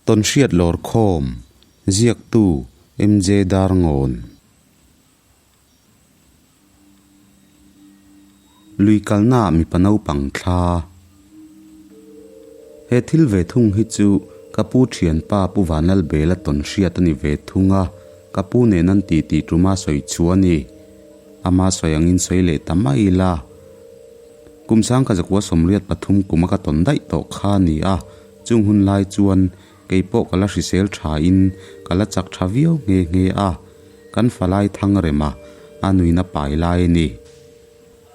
Tawnhriat Lawrkhawm, Ziaktu, MJ Darngawn. Lui kalnaah mipa naupang thla. He thil ve thung hi chu ka pu thianpa Pu Vanlalbela tawnhriat a ni ve thung a, ka pu nen an titi tuma sawi chu a ni. Ama sawi angin sawi leh ta mai ila. Kum sang ka zakua 83 kuma ka tawn daih tawh kha a ni a, chung hun lai chuan kei pawh ka la hrisel thain ka la chak tha viau nghe nghe a, kan falai thang rema a nuina pai lai a ni.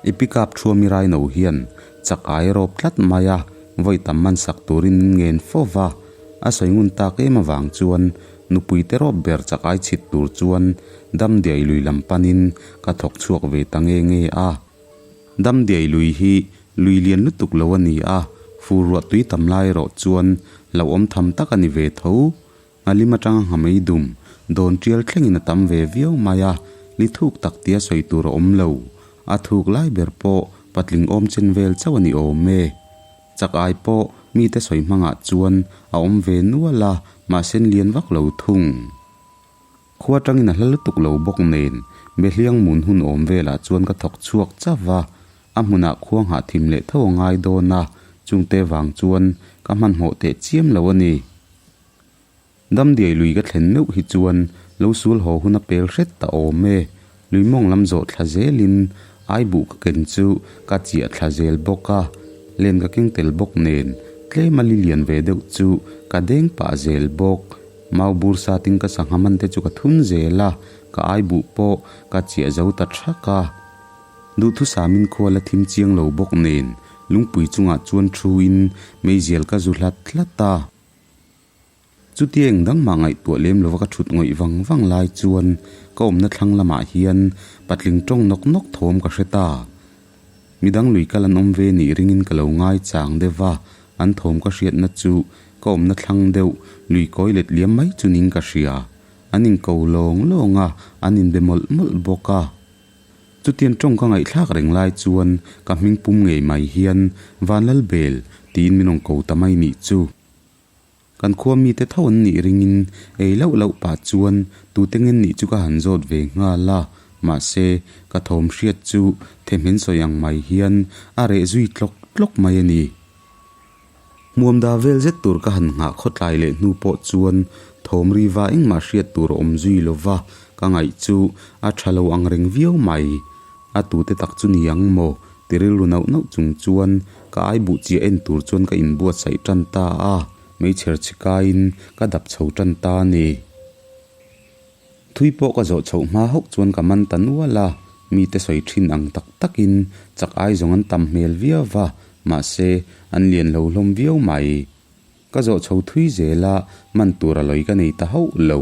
I pickup thuami raino hian chak ai rawp tlat mai a, vawi tam man sak turin min ngen fo va, a sawi ngun tak em avang chuan nupui te rawp ber chak ai chhit tur chuan damdiai lui lam panin ka thawk chhuak ve ta nge nge a. Damdiai lui hi lui lian lutuk lo a ni a, fur ruah tui tam lai erawh chuan hlauhawm tham tak a ni ve tho. Nghalim atanga nghamei dum dawn tial thlengin a tam ve viau mai a, li thuk tak tia sawi tur a awm lo. A thuk lai ber pawh patling awm chen vel chauh a ni awm e. Chak ai pawh mite sawi hmangah chuan a awm ve nual a, mahse lian vak lo thung. Khua tangin a hla lutuk lo bawk nen, Behliang mun hun awm velah chuan ka thawk chhuak chauh va, a hmunah khua nghah thim leh tho a ngai dawn a, chungte vang chuan ka hmanhmawh teh chiam lo a ni. Damdiai lui ka thlen meuh hi chuan lo sul haw hun a pel hret ta awm e, lui mawng lam zawh thla zelin aibuh ka ken chu ka chiah thla zel bawk a, len ka keng tel bawk nen tlem a li lian ve deuh chu ka deng pah zel bawk. Mau bur satin ka sangha man te chu ka thun zel a, ka aibuh pawh ka chiah zo ta thak a. Duhthusamin khua la thim chiang lo bawk nen lungpui chungah chuan thu in meizial ka zu hlat hlat a. Chutia eng dang mah ngaihtuah lem lova ka thut ngawih vang vang lai chuan ka awmna thlang lamah hian patling tawng nawk nawk thawm ka hre ta. Midang lui kal an awm ve nih ringin ka lo ngai chang deuh va, an thawm ka hriatna chu ka awmna thlang deuh lui kawi let liam mai chu ning ka hria. An inko lawng lawng a, an inbe mawlh mawlh bawk a. Chutiang tawng ka ngaihthlak reng lai chuan ka hming pum ngei mai hian Vanlalbel tiin min rawn ko ta mai nih chu. Kan khua mite tho an nih ringin ei lauh lauh pah chuan tute ngen nih chu ka han zawt ve nghal a, mahse ka thawm hriat chu thehmen sawi ang mai hian a reh zui tlawk tlawk mai a ni. Hmuam da vel zet tur ka han nghah khawtlai leh hnu pawh chuan thawm ri va engmah hriat tur a awm zui lo va, ka ngaih chu a tha lo ang reng viau mai. A tute tak chu ni ang maw? Ti rilru nauh nauh chung chuan ka ai buh chiah en tur chuan ka inbuatsaih tan ta a, meichher chhi kaiin ka dap chho tan ta a ni. Thui pawh ka zawh chhoh hma hauh chuan ka man ta nual a, mite sawi thin ang tak takin chak ai zawng an tam hmel viau va, mahse an lian lo hlawm viau mai. Ka zawh chho thui zel a, man tur a lawi ka nei ta hauh lo.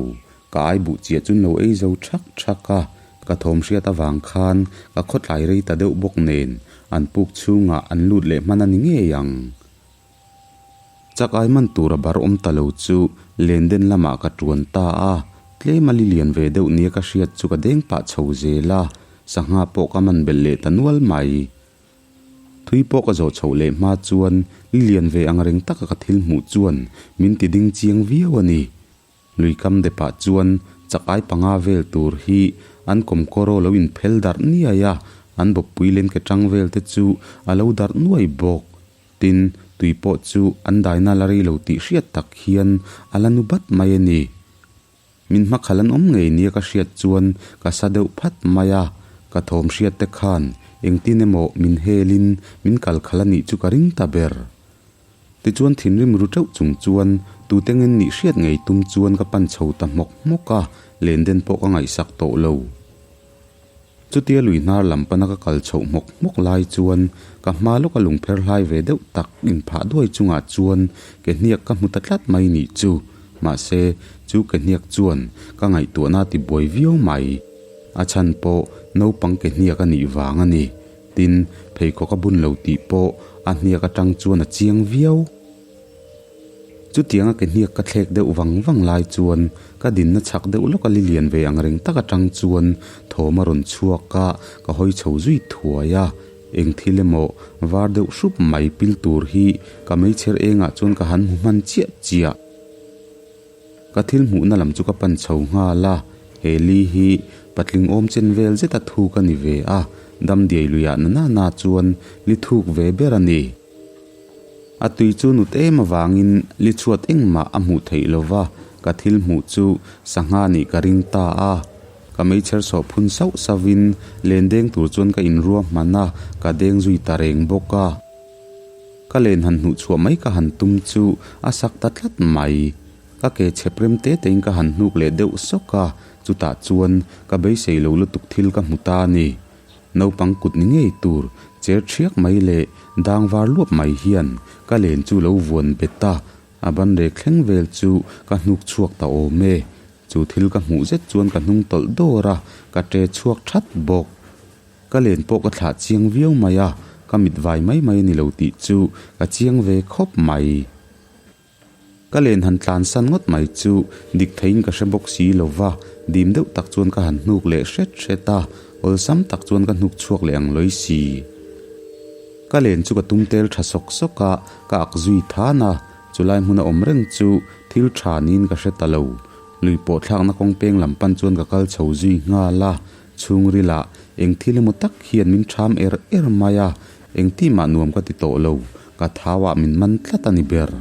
Ka ai buh chiah chu lo ei zo thak thak a, ka thawm hriat avang khan ka khawtlai rei ta deuh bawk nen an puk chhungah an lut leh hman a ni ngei ang. Chak ai man tur a bar awm ta lo chu len den lamah ka tuan ta a, tlem a li lian ve deuh nia ka hriat chu ka deng pah chho zel a, sangha pawh ka man belh leh ta nual mai. Thui pawh ka zawh chhoh leh hma chuan li lian ve ang reng taka ka thil hmuh chuan min ti ding chiang viau a ni. Lui kam depah chuan chak ai panga vel tur hi an kawmkawr aw lo inphel darh niai a, an bawppui len ke tang vel te chu a lo darh nuai bawk. Tin, tui pawh chu an daina la rei lo tih hriat tak hian a la nu bat mai a ni. Min hmakhal an awm ngei nia ka hriat chuan ka sa deuh phat mai a, ka thawm hriat te khan engtin emaw min helin min kal khalh a nih chu ka ring ta ber. Tichuan thinrim ru teuh chung chuan tute ngen nih hriat ngei tum chuan ka pan chho ta hmawk hmawk a, len den pawh ka ngaihsak tawh lo. Chutia lui hnar lam pana ka kal chhoh hmawk hmawk lai chuan ka hma lawka lungpher hlai ve deuh tak inphah duai chungah chuan ke hniak ka hmu ta tlat mai nih chu. Mahse, chu ke hniak chuan ka ngaihtuahna a ti buai viau mai. A chhan pawh naupang ke hniak a nih vang a ni. Tin, pheikhawk a bun lo tih pawh a hniak atang chuan a chiang viau. Chutianga ke hniak ka thlek deuh vang vang lai chuan ka dinna chhak deuh lawk a li lian ve ang reng tak atang chuan thawm a rawn chhuak a, ka hawi chho zui thuai a. Eng thil emaw var deuh hrup mai pil tur hi ka meichher engah chuan ka han hmu hman chiah chiah. Ka thil hmuhna lam chu ka pan chho nghal a, he li hi patling awm chen vel zeta thuk a ni ve a, damdiai luiah na na na chuan li thuk ve ber a ni. A tui chu nut em avangin li chhuat engmah a hmuh theih lo va, ka thil hmuh chu sangha nih ka ring ta a. Ka meichher sawh phun sauh sauhin len deng tur chuan ka inruahman a, ka deng zui ta reng bawk a. Ka len han hnuh chhuah mai ka han tum chu a sak ta tlat mai. Ka ke chhep rem te tein ka han hnuk leh deuh sawk a, chutah chuan ka beisei lo lutuk thil ka hmu ta a ni. Naupang kut ni ngei tur cher thiak mai leh dang var luap mai hian ka len chu lo vuan bet a, a ban rek thleng vel chu ka hnuk chhuak ta awm e. Chu thil ka hmuh zet chuan ka hnung tawlh dawr a, ka ṭe chhuak that bawk. Ka len pawh ka thlah chiang viau mai a, ka mit vai mai mai a ni lo tih chu ka chiang ve khawp mai. Ka len han tlan san ngawt mai chu dik theiin ka hre bawk si lo va, dim deuh tak chuan ka han hnuk leh hret hret a, awlsam tak chuan ka hnuk chhuak leh ang lawi si. Ka len chu ka tum tel tha sawk sawk a, ka ak zui than a, chulai hmuna awm reng chu thil tha niin ka hre ta lo. Lui pawh thlakna kawng peng lam pan chuan ka kal chho zui nghal a, Chhungrilah eng thil emaw tak hian min ṭham er er mai a, engtih mah nuam ka ti tawh lo, ka thauah min man tlat a ni ber.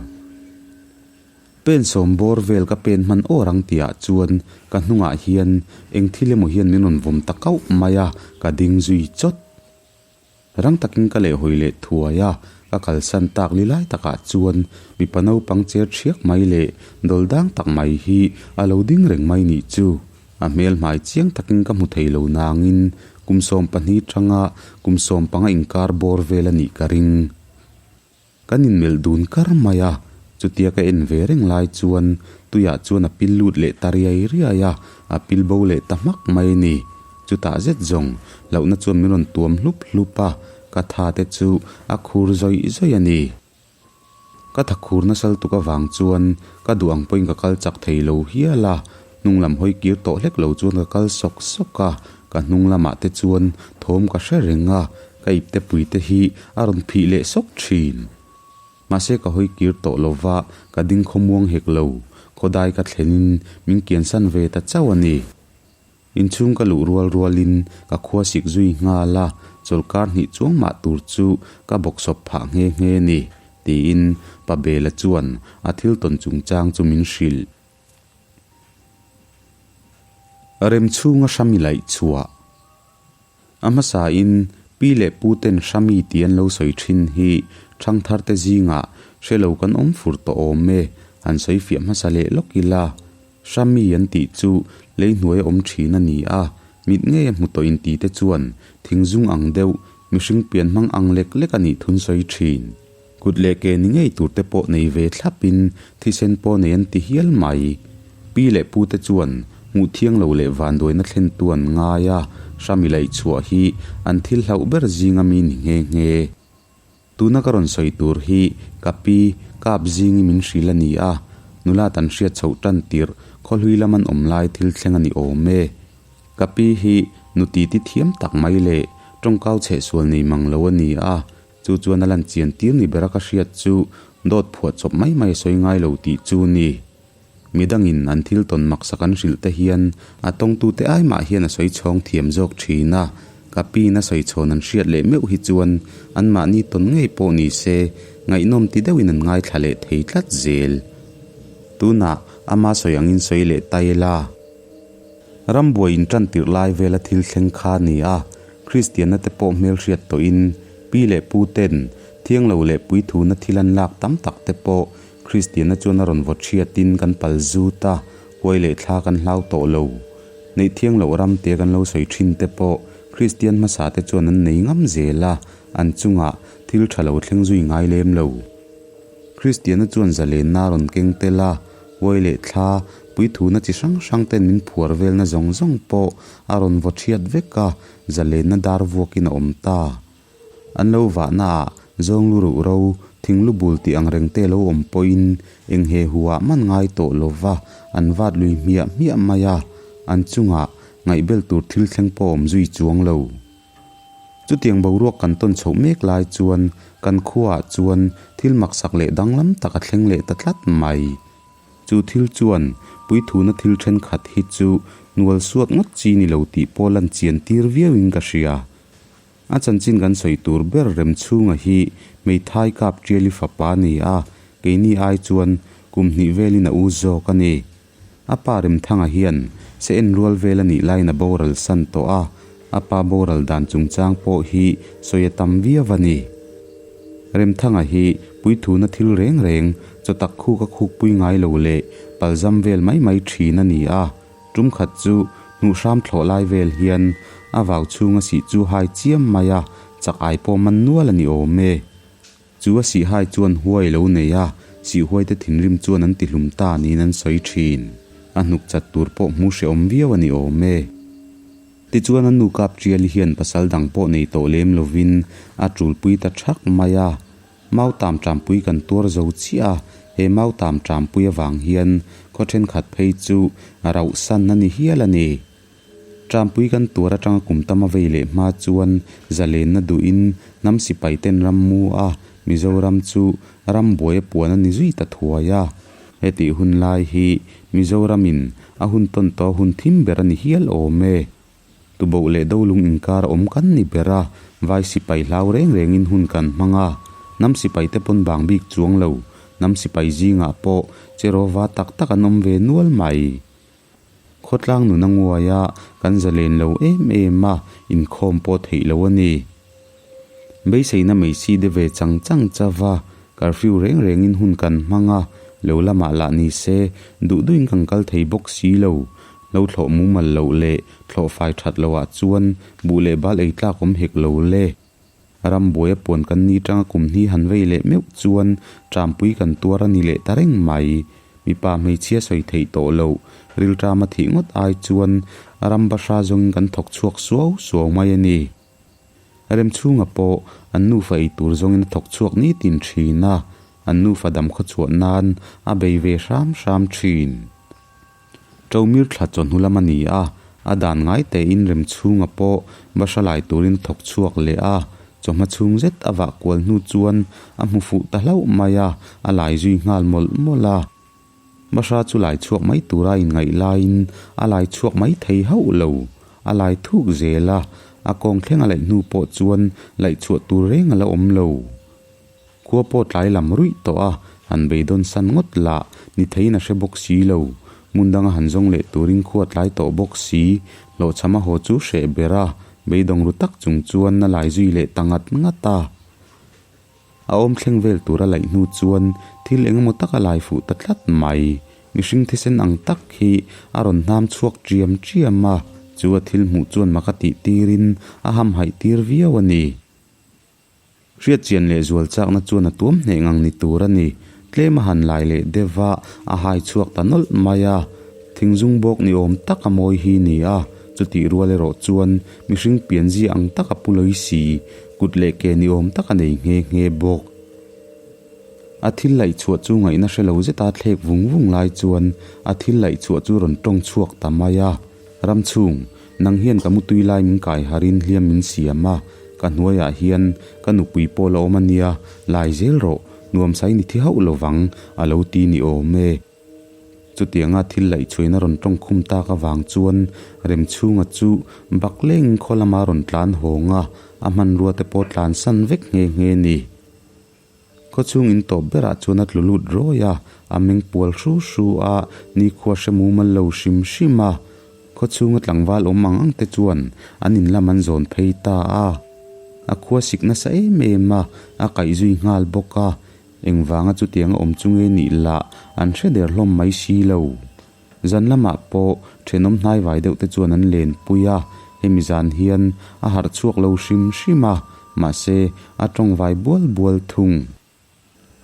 Pen sawm bawr vel ka pen hman awr ang tihah chuan ka hnungah hian eng thil emaw hian min rawn vawm ta kauh mai a, ka ding zui chawt. Rang takin ka lehhawi leh thuai a, ka kalsan tak li lai takah chuan mipa naupang cher thiak mai leh dawl dang tak mai hi a lo ding reng mai nih chu. A hmel hmai chiang takin ka hmu thei lo nangin kum 12 tanga kum 15 inkar bawr vel a nih ka ring. Kan inmelh dun kar mai a, chutia ka en ve reng lai chuan tuiah chuan a pil lut leh ta riai riai a, a pil bo leh ta hmak mai a ni. Chutah zet zawng hlauhna chuan min rawn tuam hlup hlup a, ka tha te chu a khur zawih zawih a ni. Ka tha khur nasal tuk avang chuan ka duh ang pawhin ka kal chak thei lo hial a, hnung lam hawi kir tawh hlek lo chuan ka kal sawk sawk a, ka hnung lamah te chuan thawm ka hre reng a, Ka ipte puite hi a rawn phih leh sawk thin. Mahse ka hawi kir tawh lo va, ka ding khawmuang hek lo. Khawdai ka thlenin min kiansan ve ta chauh a ni. Inchhung ka luh rual rualin ka khua sik zui nghal a, chawlhkar hnih chuang mah tur chu ka bawksawp phah nghe nghe a ni, tiin Pa Bela chuan a thil tawn chungchang chu min hrilh. Remchhunga hrami laih chhuah. A hmasain pi leh pu ten hrami tih an lo sawi thin hi thangthar te zingah hre lo kan awm fur tawh awm e, han sawi fiah hmasa leh lawk ila. Hrami an tih chu lei hnuai a awm thin a ni a, mit ngei a hmu tawh in ti te chuan thingzung ang deuh mihring pian hmang ang lek lek a nih thun sawi thin. Kut leh ke ni ngei tur te pawh nei ve thlapin thisen pawh nei an ti hial mai. Pi leh pu te chuan hmuh thiang lo leh vanduaina thlen tu an ngai a, hrami laih chhuah hi an thil hlauh ber zinga mi ni nghe nghe. Tuna ka rawn sawi tur hi ka pi kap zingi min hrilh a ni a, nula tan hriat chhoh tan tirh khawhlui lam an awm lai thil thleng a ni awm e. Ka pi hi nu titi thiam tak mai leh tawngkau chhehsual nei mang lo a ni a, Chu chuan a lan chian tir ni bera ka hriat chu dawt phuah chawp mai mai a sawi ngai lo tih chu ni. Midangin an thil tawn maksak an hrilh te hian a tawngtute ai mah hian a sawi chhawng thiam zawk thin a, ka piin a sawi chhawn an hriat leh meuh hi chuan anmahni tawn ngei pawh ni se ngaihnawm ti deuhin an ngaithla leh thei tlat zel. Tunah ama sawi angin sawi leh ta ila. Rambuai intan tirh lai vela thil thleng kha a ni a, Kristianna te pawh hmelhriat tawhin pi leh pu ten thiang lo leh puithuna thil an lak tam tak te pawh Kristianna chuan a rawn vaw thiatin kan pal zut a, huai leh thla kan hlau tawh lo. Neih thiang loh ram tia kan lo sawi thin te pawh Kristian hmasa te chuan an nei ngam zel a, an chungah thil tha lo thleng zui ngai lem lo. Kristianna chuan zalenna a rawn keng tel a, huai leh thla, puithuna chi hrang hrang ten min phuar velna zawng zawng pawh a rawn vaw thiat vek a, zalenna dar vuakin a awm ta. An lo vahna ah zawng lu ruh ro, thing lu bul tih ang reng te lo awm pawhin eng he hu ah man ngai tawh lo va, an vat lui hmiah hmiah mai a, an chungah ngaihbel tur thil thleng pawh awm zui chuang lo. Chutiang boruak kan tawn chhoh mek lai chuan kan khuaah chuan thil maksak leh danglam tak a thleng leh ta tlat mai. Chu thil chuan puithuna thil thenkhat hi chu hnual suat ngawt chi ni lo tih pawh lan chian tir viauin ka hria. A chanchin kan sawi tur ber Remchhunga hi hmeithai kap Tiali fapa a ni a, keini ai chuan kum hnih velin a u zawk a ni. A pa Remthanga hian se en rual vel a nih laiin a boral san tawh a, a pa boral dan chungchang pawh hi sawi a tam viau a ni. Remthanga hi puithuna thil reng reng chaw tak khuk a khukpui ngai lo leh palzam vel mai mai thin a ni a, tum khat chu hnuhhram thlawh lai vel hian a vau chhunga sih chu hai chiam mai a, chak ai pawh man nual a ni awm e. Chu a sihhai chuan huai lo nei a, sihhuaite thinrim chuan an tihlum ta niin an sawi thin. A hnuk chat tur pawh hmu hrehawm viau a ni awm e. Tichuan a nu kap Tiali hian pasal dang pawh nei tawh lem lovin a tulpui ta thak mai a. Mau tam tampui kan tuar zo chiah a, he mau tam tampui avang hian khaw thenkhat phei chu rauhsan a ni hial a ni. Ṭampui kan tuar aṭanga kum tam a vei leh hma chuan zalenna duhin hnam sipai ten ram mu a, Mizoram chu ram buai a puan a ni zui ta thuai a. Hetih hun lai hi Mizoramin a hun tawn tawh hun thim ber a ni hial awm e. Tuboh leh Dolung inkar awm kan ni ber a, vai sipai hlau reng rengin hun kan hmang a, hnam sipai te pawn bang bik chuang lo, hnam sipai zingah pawh cherawva tak tak an awm ve nual mai. Khawtlang nun a nguai a, kan zalen lo em em a, inkhawm pawh theih lo a ni. Beiseina meisi de ve chang chang chauh a, curfew reng rengin hun kan hmang a, lo lamah lah ni se, duh duhin kan kal thei bawk si lo. Lo thlawh mumal loh leh thlawh fai that loh ah chuan buh leh bal ei tlak awm hek lo le. Rambuai a puan kan ni tanga kum hni han vei leh meuh chuan ṭampui kan tuar a ni leh ta reng mai. Mipa hmeichhia sawi theih tawh loh, rilṭama thih ngawt ai chuan ram bahra zawngin kan thawk chhuak suau suau mai a ni. Remchhunga pawh an nufa ei tur zawngin a thawk chhuak nitin ṭhin a, an nufa dam khawchhuah nan a bei ve hram hram ṭhin. Ṭomir thla chawhnu lam a ni a, a dan ngai tein Remchhunga pawh bahra lai turin a thawk chhuak leh a, chawhma chhung zet a vah kual hnu chuan a hmu fuh ta hlauh mai a, a lai zui nghal mawlh mawlh a. Bahra chu lai chhuak mai tura inngaih laiin a lai chhuak mai thei hauh lo, a lai thuk zel a, a kawng thleng a laih hnu pawh chuan laih chhuah tur reng a la awm lo. Khua pawh tlai lam ruih tawh a, han beidawn san ngawt lah ni theiin a hre bawk si lo. Hmun danga han zawng leh turin khua tlai tawh bawk si, hlawhchham a haw chu hreh ber a, beidawng ru tak chung chuan a lai zui leh ta ngat ngat a. A awm thleng vel tur a laih hnu chuan thil eng emaw tak a lai fuh ta tlat mai. Mihring thisen ang tak hi a rawn hnam chhuak ṭiam ṭiam a, chu a thil hmuh chuan mak a tih tirin a hamhaih tir viau a ni. Hriatchian leh zual chakna chuan a tuam hneh ngang ni tur a ni. Tlem a han lai leh deuh va, a hai chhuak ta nawlh mai a. Thingzung bawk ni awm tak a mawi hi ni a, chutih rual erawh chuan mihring pianzia ang tak a pu lawi si, kut leh ke ni awm tak a nei nghe nghe bawk. A thil laih chhuah chu ngaihna hre lo zeta thlek vung vung lai chuan a thil laih chhuah chu rawn tawng chhuak ta mai a. Ram chhung, nang hian ka mutui lai min kai harin hliam min siam a, ka hnuaiah hian ka nupui pawh la awm a nia, lai zel rawh, nuamsai ni thi hauh lovang, a lo ti ni awm e. Chutianga thil laih chhuain a rawn tawng khum tak avang chuan Remchhunga chu bak lengin khaw lama rawn tlan hawng a, a hmanrua te pawh tlan san vek nghe nghe ni. Khawchhung in tawp berah chuan a tlu lut rawi a, a meng pual hru hru a, nikhua hre mumal lo hrim hrim a. Khawchhunga tlangval awm ang ang te chuan an in lam an zawn phei ta a. A khua sik nasa em em a, a kaih zui nghal bawk a. Engvanga chutianga awm chu nge nih lah an hre der hlawm mai si lo. Zan lamah pawh thenawm hnaivai deuh te chuan an lenpui a, hemi zan hian a harh chhuak lo hrim hrim a, mahse a tawngvai bual bual thung.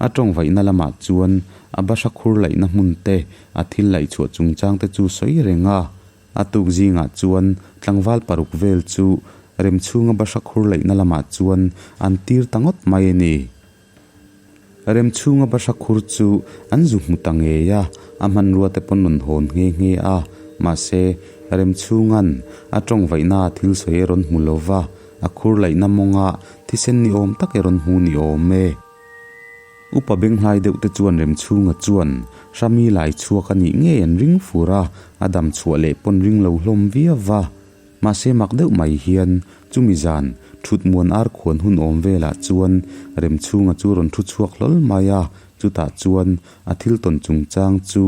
A tawngvaihna lamah chuan a bahra khur laihna hmun te, a thil laih chhuah chungchang te chu sawi reng a. A tuk zingah chuan tlangval paruk vel chu remchhunga bahra khur laihna lamah chuan an tir ta ngawt mai a ni. Remchhunga bahra khur chu an zu hmu ta ngei a, a hmanrua te pawn rawn hawn nghe nghe a. Mahse, Remchhunga'n a tawngvaihna a thil sawi a rawn hmu lo va, a khur laihna mawnga thisen ni awm tak e rawn hmu ni awm e. Upa benghlai deuh te chuan Remchhunga chuan Hrami lai chhuak a nih ngei an ring fur a, a dam chhuah leh pawn ring lo hlawm viau va. Mahse mak deuh mai hian chumi zan thut muan ar khuan hun awm velah chuan Remchhunga chu rawn thu chhuak hlawl mai a, chutah chuan a thil tawn chungchang chu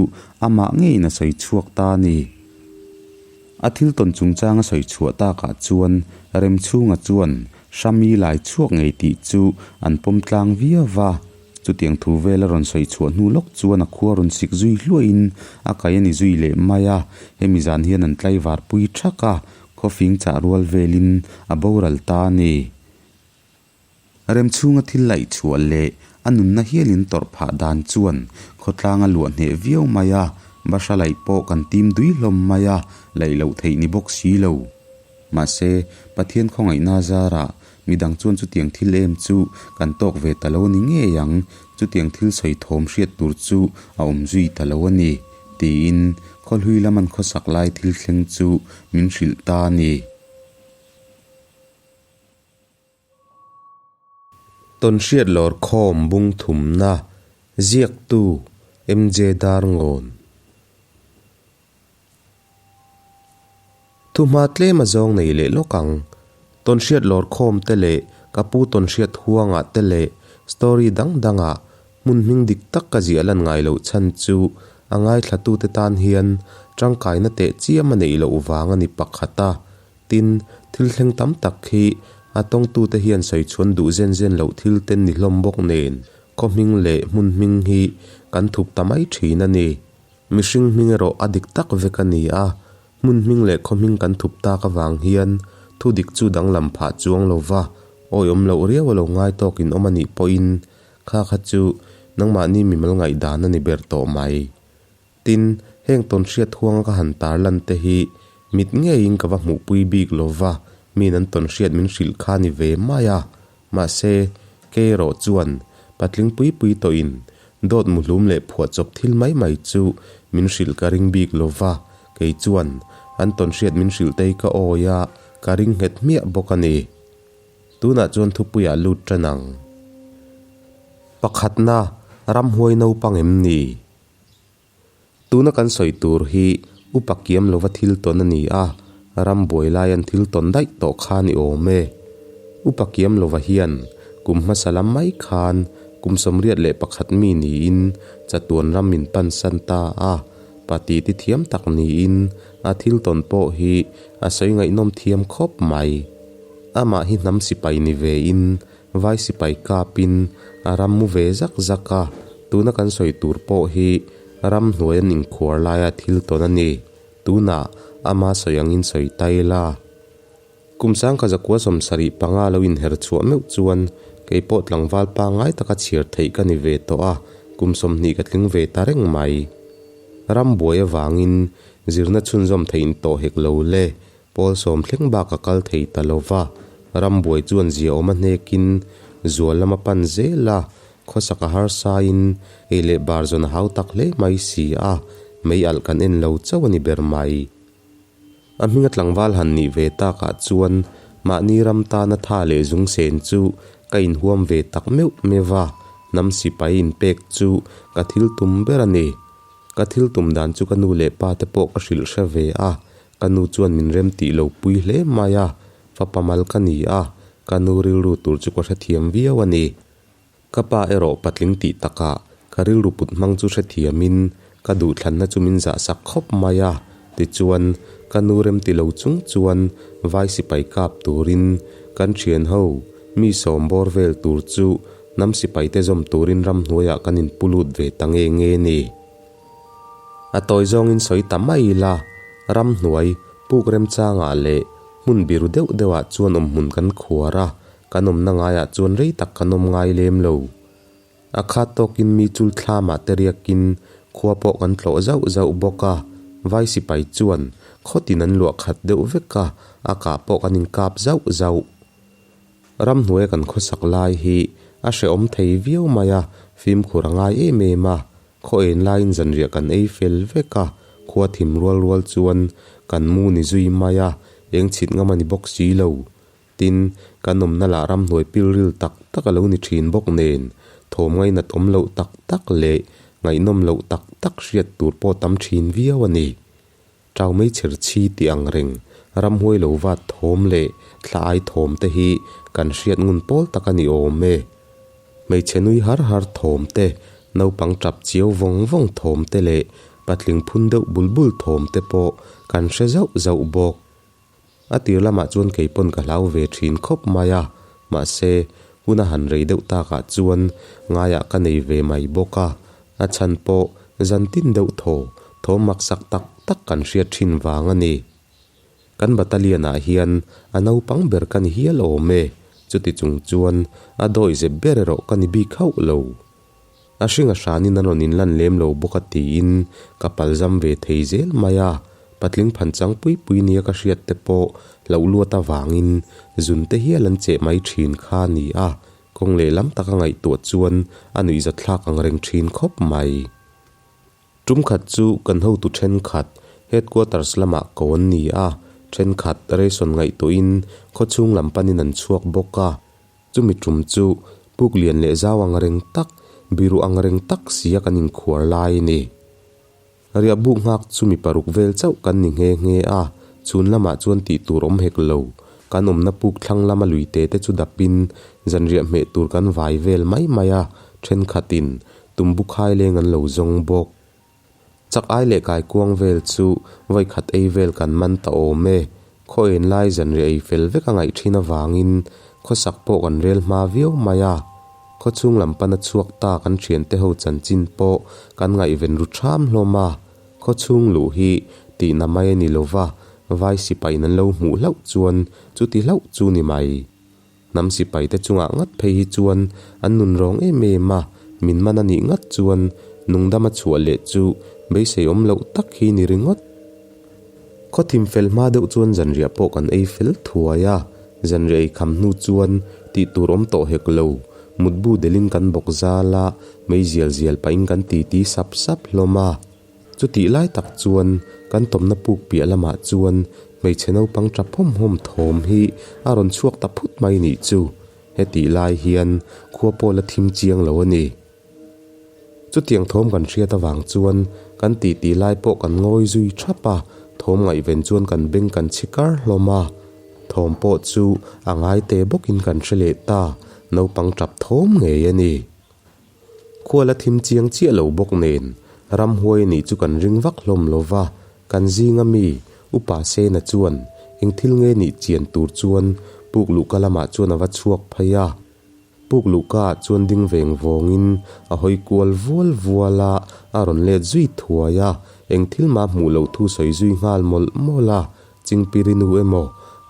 amah ngeiin a sawi chhuak ta a ni. A thil tawn chungchang a sawi chhuah takah chuan Remchhunga chuan Hrami lai chhuak ngei tih chu an pawm tlang viau va. Chutiang thu vel a rawn sawi chhuah hnu lawk chuan a khua rawn sik zui hluahin a kai a ni zui leh mai a, hemi zan hian an tlaivar pui thak a, khawfing chah rual velin a boral ta a ni. Remchhunga thil laih chhuah leh a nunna hialin tawrh phah dan chuan khawtlang a luah hneh viau mai a, bahra laih pawh kan tim dui hlawm mai a, laih loh theih ni bawk si lo. Mahse, Pathian khawngaihna zarah midang chuan chutiang thil em chu kan tawk ve ta lo a ni ngei ang, chutiang thil sawi thawm hriat tur chu a awm zui ta lo a ni, tiin khawhlui lam an khawsak lai thil thleng chu min hrilh ta a ni. Tawnhriat lawrkhawm bung thumna ziaktu MJ Darngawn. Thuhma tlem a zawng nei leh lawk ang. Tawnhriat lawrkhawm te leh ka pu tawnhriat huangah te leh story dang dangah hmun hming dik tak ka ziah lan ngai loh chhan chu a ngaithlatute tan hian tangkaina teh chiam a neih loh vang a ni pakhat a. Tin, thil thleng tam tak hi a tawngtute hian sawi chhuan duh zen zen loh thil ten ni hlawm bawk nen khaw hming leh hmun hming hi kan thup ta mai thin a ni. Mihring hming erawh a dik tak vek a ni a, hmun hming leh khaw hming kan thup tak avang hian thu dik chu danglam phah chuang lo va, awiawm loh riau a lo ngai tawkin awm a nih pawhin kha kha chu nangmahni mimal ngaihdan a ni ber tawh mai. Tin, heng tawnhriat huanga ka han tarlan te hi mit ngeiin ka va hmuhpui bik lo va, miin an tawnhriat min hrilh kha ni ve mai a. Mahse, kei erawh chuan patling pui pui tawhin dawt muhlum leh phuahchawp thil mai mai chu min hrilh ka ring bik lo va, kei chuan an tawnhriat min hrilh te hi ka awi a, ka ring nghet hmiah bawk a ni. Tunah chuan thupuiah lut tan ang. Pakhatna, ramhuai naupang em ni? Tuna kan sawi tur hi upa kiam lova thil tawn a ni a, ram buai lai an thil tawn daih tawh kha ni awm e. Upa kiam lova hian kum hmasa lam mai khan kum 81 mi niin chatuan ram min pansan ta a, pa titi thiam tak niin a thil tawn pawh hi a sawi ngaihnawm thiam khawp mai. Amah hi hnam sipai ni vein Vai sipai kapin a ram mu ve zak zak a, tuna kan sawi tur pawh hi ram hnuai an inkhuar laia thil tawn a ni. Tunah ama sawi angin sawi ta ila. Kum sangkha zakua 75 lo inher chhuah meuh chuan kei pawh tlangval pangngai taka chhiar theih ka ni ve tawh a, kum 20 ka tling ve ta reng mai. Ram buai avangin zirna chhunzawm theih in tawh hek lo le. Pawl sawm thleng bak a kal thei ta lo va, rambuai chuan ziaawm a hnekin zual lam a pan zel a, khawsak a harsain ei leh bar zawn a hau tak hle mai si a, mei alh kan en lo chauh a ni ber mai. A hminga tlangval han nih ve takah chuan mahni ram tana tha leh zung sen chu ka inhuam ve tak meuh meuh va, hnam sipai inpek chu ka thil tum ber a ni. Ka thil tum dan chu ka nu leh pa te pawh ka hrilh hre ve a, ka nu chuan min rem tih lo pui hle mai a, fapa mal ka ni a, ka nu rilru tur chu ka hrethiam viau a ni. Ka pa erawh patling tih takah ka rilru put hmang chu hrethiamin ka duhthlanna chu min zahsak khawp mai a, tichuan ka nu rem ti lo chung chuan vai sipai kap turin kan thian ho mi sawm bawr vel tur chu Hnam sipaite zawm turin ramhnuaiah kan inpu lut ve ta nge nge ni. A tawi zawngin sawi ta mai ila, ramhnuai, puk remchangah leh hmun biru deuh deuhah chuan awmhmun kan khuar a, kan awmna ngaiah chuan rei tak kan awm ngai lem lo. A khat tawkin mi chul thlamah te riakin khua pawh kan tlawh zauh zauh bawk a, vai sipai chuan khawtin an luah khat deuh vek a, a kah pawh kan inkap zauh zauh. Ramhnuaia kan khawsak lai hi a hrehawm thei viau mai a, fimkhur a ngai em em a. Khaw en laiin zanriah kan ei fel vek a, khua thim rual rual chuan kan mu ni zui mai a, eng chhit ngam a ni bawk si lo. Tin, kan awmna lah ramhnuai pilril tak tak a lo ni thin bawk nen, Thawm ngainat awm loh tak tak leh ngaihnawm loh tak tak hriat tur pawh tam thin viau a ni. Tau mei chher chhi tih ang reng, ramhuai lo vat thawm leh thla ai thawm te hi kan hriat ngun pawl tak a ni awm e. Hmeichhe nui har har thawm te, naupang tap chiau vawng vawng thawm te leh patling phun deuh bul bul thawm te pawh kan hre zauh zauh bawk. A tir lamah chuan kei pawn ka hlau ve thin khawp mai a, mahse, hun a han rei deuh takah chuan ngaiah ka nei ve mai bawk a, a chhan pawh zan tin deuh thaw thawm maksak tak tak kan hriat thin vang a ni. Kan battalion ah hian a naupang ber ka ni hial awm e, chuti chung chuan a dawihzep ber erawh ka ni bik hauh lo. A hring a hranin an rawn inlan lem lo bawk a tiin ka palzam ve thei zel mai a, patling phanchang pui pui nia ka hriat te pawh hlauh luat avangin zun te hial an cheh mai thin kha a ni a, kawng lehlam taka ngaihtuah chuan a nuihzathlak ang reng thin khawp mai. Tum khat chu kan hotu thenkhat Headquarters lamah ko an ni a, thenkhat ration ngaihtuahin khawchhung lam panin an chhuak bawk a. Chumi tum chu puk lian leh zau ang reng tak, biru ang reng tak sia kan inkhuar lai a ni. Riahbuk nghak chu mi paruk vel chauh kan ni nghe nghe a, chhun lamah chuan tih tur awm hek lo. Kan awmna puk thlang lama lui te te chu dapin zanriah hmeh tur kan vai vel mai mai a, thenkhatin tumbu khai leng an lo zawng bawk. Chak ai leh kaikuang vel chu vawi khat ei vel kan man ta awm e. Khaw en lai zanriah ei fel vek a ngaih thin avangin khawsak pawh kan rel hma viau mai a. Khaw chhung lam pana chhuak ta kan thiante ho chanchin pawh kan ngaihven ru ṭham hlawm a. Khaw chhung luh hi tihna mai a ni lova, vai sipain an lo hmuh hlauh chuan chuti hlauh chu ni mai. Hnam sipaite chungah ngat phei hi chuan an nun rawng em em a, min man a nih ngat chuan nungdama chhuah leh chu beisei awm loh tak hi ni ringawt. Khaw thim fel hma deuh chuan zanriah pawh kan ei fel thuai a, zanriah ei kham hnu chuan tih tur awm tawh hek lo, mutbu delin kan bawk zal a, mei zial zial pahin kan titi sap sap hlawm a. Chutih lai tak chuan kan tawmna puk piah lamah chuan hmeichhe naupang tap hawm hawm thawm hi a rawn chhuak ta phut mai nih chu. Hetih lai hian khua pawh la thim chiang lo a ni. Chutiang thawm kan hriat avang chuan kan titi lai pawh kan ngawi zui thap a, thawm ngaihven chuan kan beng kan chhi kar hlawm a. Thawm pawh chu a ngai te bawkin kan hre leh ta, naupang tap thawm ngei a ni. Khual a thim chiang chiah lo bawk nen, ramhuai a nih chu kan ring vak hlawm lo va, kan zinga mi, Upa Sena chuan eng thil nge nih chian tur chuan puk luhka lamah chuan a va chhuak phei a. Puk luhka ah chuan ding veng vawngin a hawi kual vual vual a, a rawn let zui thuai a, eng thil mah hmuh loh thu sawi zui nghal mawlh mawlh a, Chingpirinu emaw,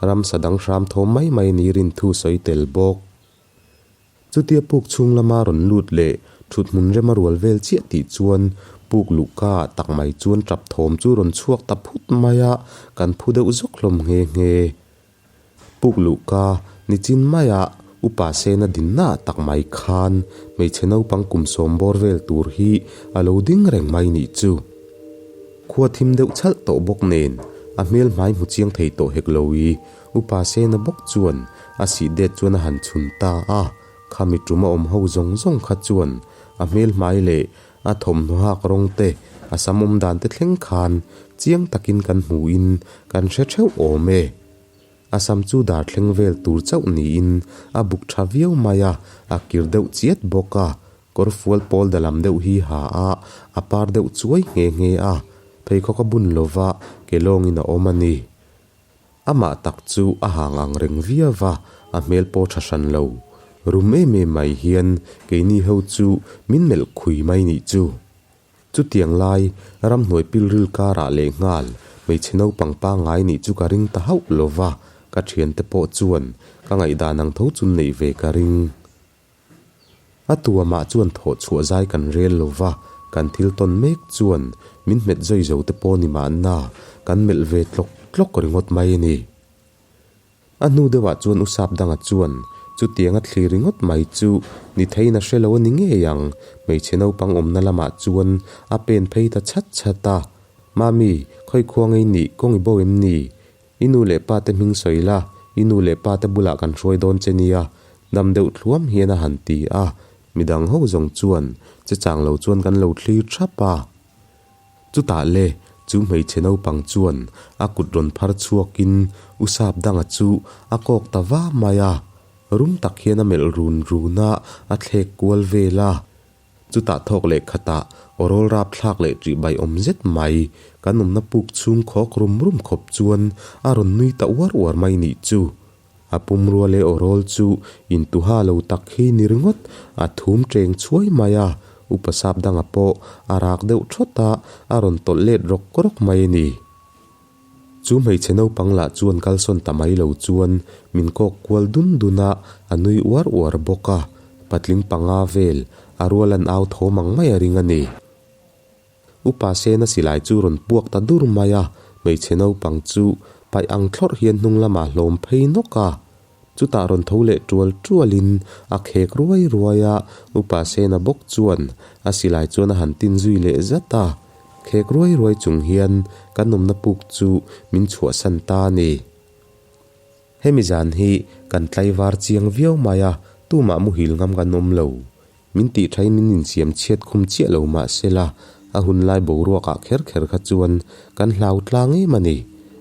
ramsa dang hram thawm mai mai ni rin thu sawi tel bawk. Chutia puk chhung lama rawn lut leh thut hmun rema rual vel chiah tih chuan puk luhka ah tak mai chuan tap thawm chu rawn chhuak ta phut mai a, kan phu deuh zawk hlawm nghe nghe. Puk luhka nichin maia upa sena dinna ah tak mai khan hmeichhe naupang kum sawm bawr vel tur hi a lo ding reng mai nih chu. Khua thim deuh chhalh tawh bawk nen a hmel hmai hmu chiang thei tawh hek lo i Upa Sena bawk chuan a sih det chuan a han chhun ta a, khami tum a awm ho zawng zawng kha chuan a hmel hmai leh a thawmhnaw hak rawng te, a sam awm dan te thleng khan chiang takin kan hmuhin kan hre theuh awm e. A sam chu dar thleng vel tur chauh niin a buk tha viau mai a, a kir deuh chiat bawk a, kawr fual pawl da lam deuh hi ha a, a par deuh chuai nghe nghe a, pheikhawk a bun lova ke lawngin a awm a ni. Amah tak chu a hang ang reng viau va, a hmel pawh tha hran lo. Rum em em mai hian keini ho chu min melh khui mai nih chu. Chutiang lai, ramhnuai pilril karah lehnghal hmeichhe naupang pangngai nih chu ka ring ta hauh lo va, ka thiante pawh chuan ka ngaihdan ang tho chun neih ve ka ring. A tuamah chuan thawh chhuah zai kan rel lo va, kan thil tawn mek chuan min hmet zawi zo te pawh ni mahna kan melh ve tlawk tlawk ringawt mai a ni. A hnu deuhah chuan U Sapdanga chuan chutianga thlir ringawt mai chu ni theiin a hre lo a ni ngei ang, hmeichhe naupang awmna lamah chuan a pen phei ta chhat chhat a, Mami, khawi khua ngei nih kawng i bo em ni? I nu leh pa te hming sawi la, i nu leh pa te bulah kan hruai dawn che nia, dam deuh thluam hian a han ti a. Midang ho zawng chuan che chang lo chuan kan lo thlir thap a. Chutah le, chu hmeichhe naupang chuan a kut rawn phar chhuakin U Sap danga chu a kawk ta va mai a. Rum tak hian a melh run run a, a thlek kual vel a. Chutah thawk leh khatah aw rawl rap thlak leh ṭih bai awm zet mai, kan awmna puk chhung khawk rum rum khawp chuan a rawn nui ta uar uar mai nih chu. A pumrua leh aw rawl chu intuha lo tak hi ni ringawt, a thum ṭeng chhuai mai a, upa sap danga pawh a rak deuh ṭhawt a, a rawn tawlh let rawk rawk mai a ni. Chu hmeichhe naupang lah chuan kalsawn ta mai lo chuan min kawk kual dun dun a, a nui uar uar bawk a, patling panga vel a rual an au thawm ang mai a ring a ni. Upa Sena silai chu rawn puak ta dur mai a, hmeichhe naupang chu paih ang thlawrh hian hnung lamah hlawm phei nawk a. Chutah rawn tho leh tual tualin a khek ruai ruai a, Upa Sena bawk chuan a silai chuan a han tin zui leh zat a. Khek ruai ruai chung hian kan awmna puk chu min chhuahsan ta a ni. Hemi zan hi kan tlaivar chiang viau mai a, tumah muhil ngam kan awm lo. Min tih thain min insiam chhiat khum chiah lo mah sela, a hun lai boruakah kher kher kha chuan kan hlau tlang em a ni.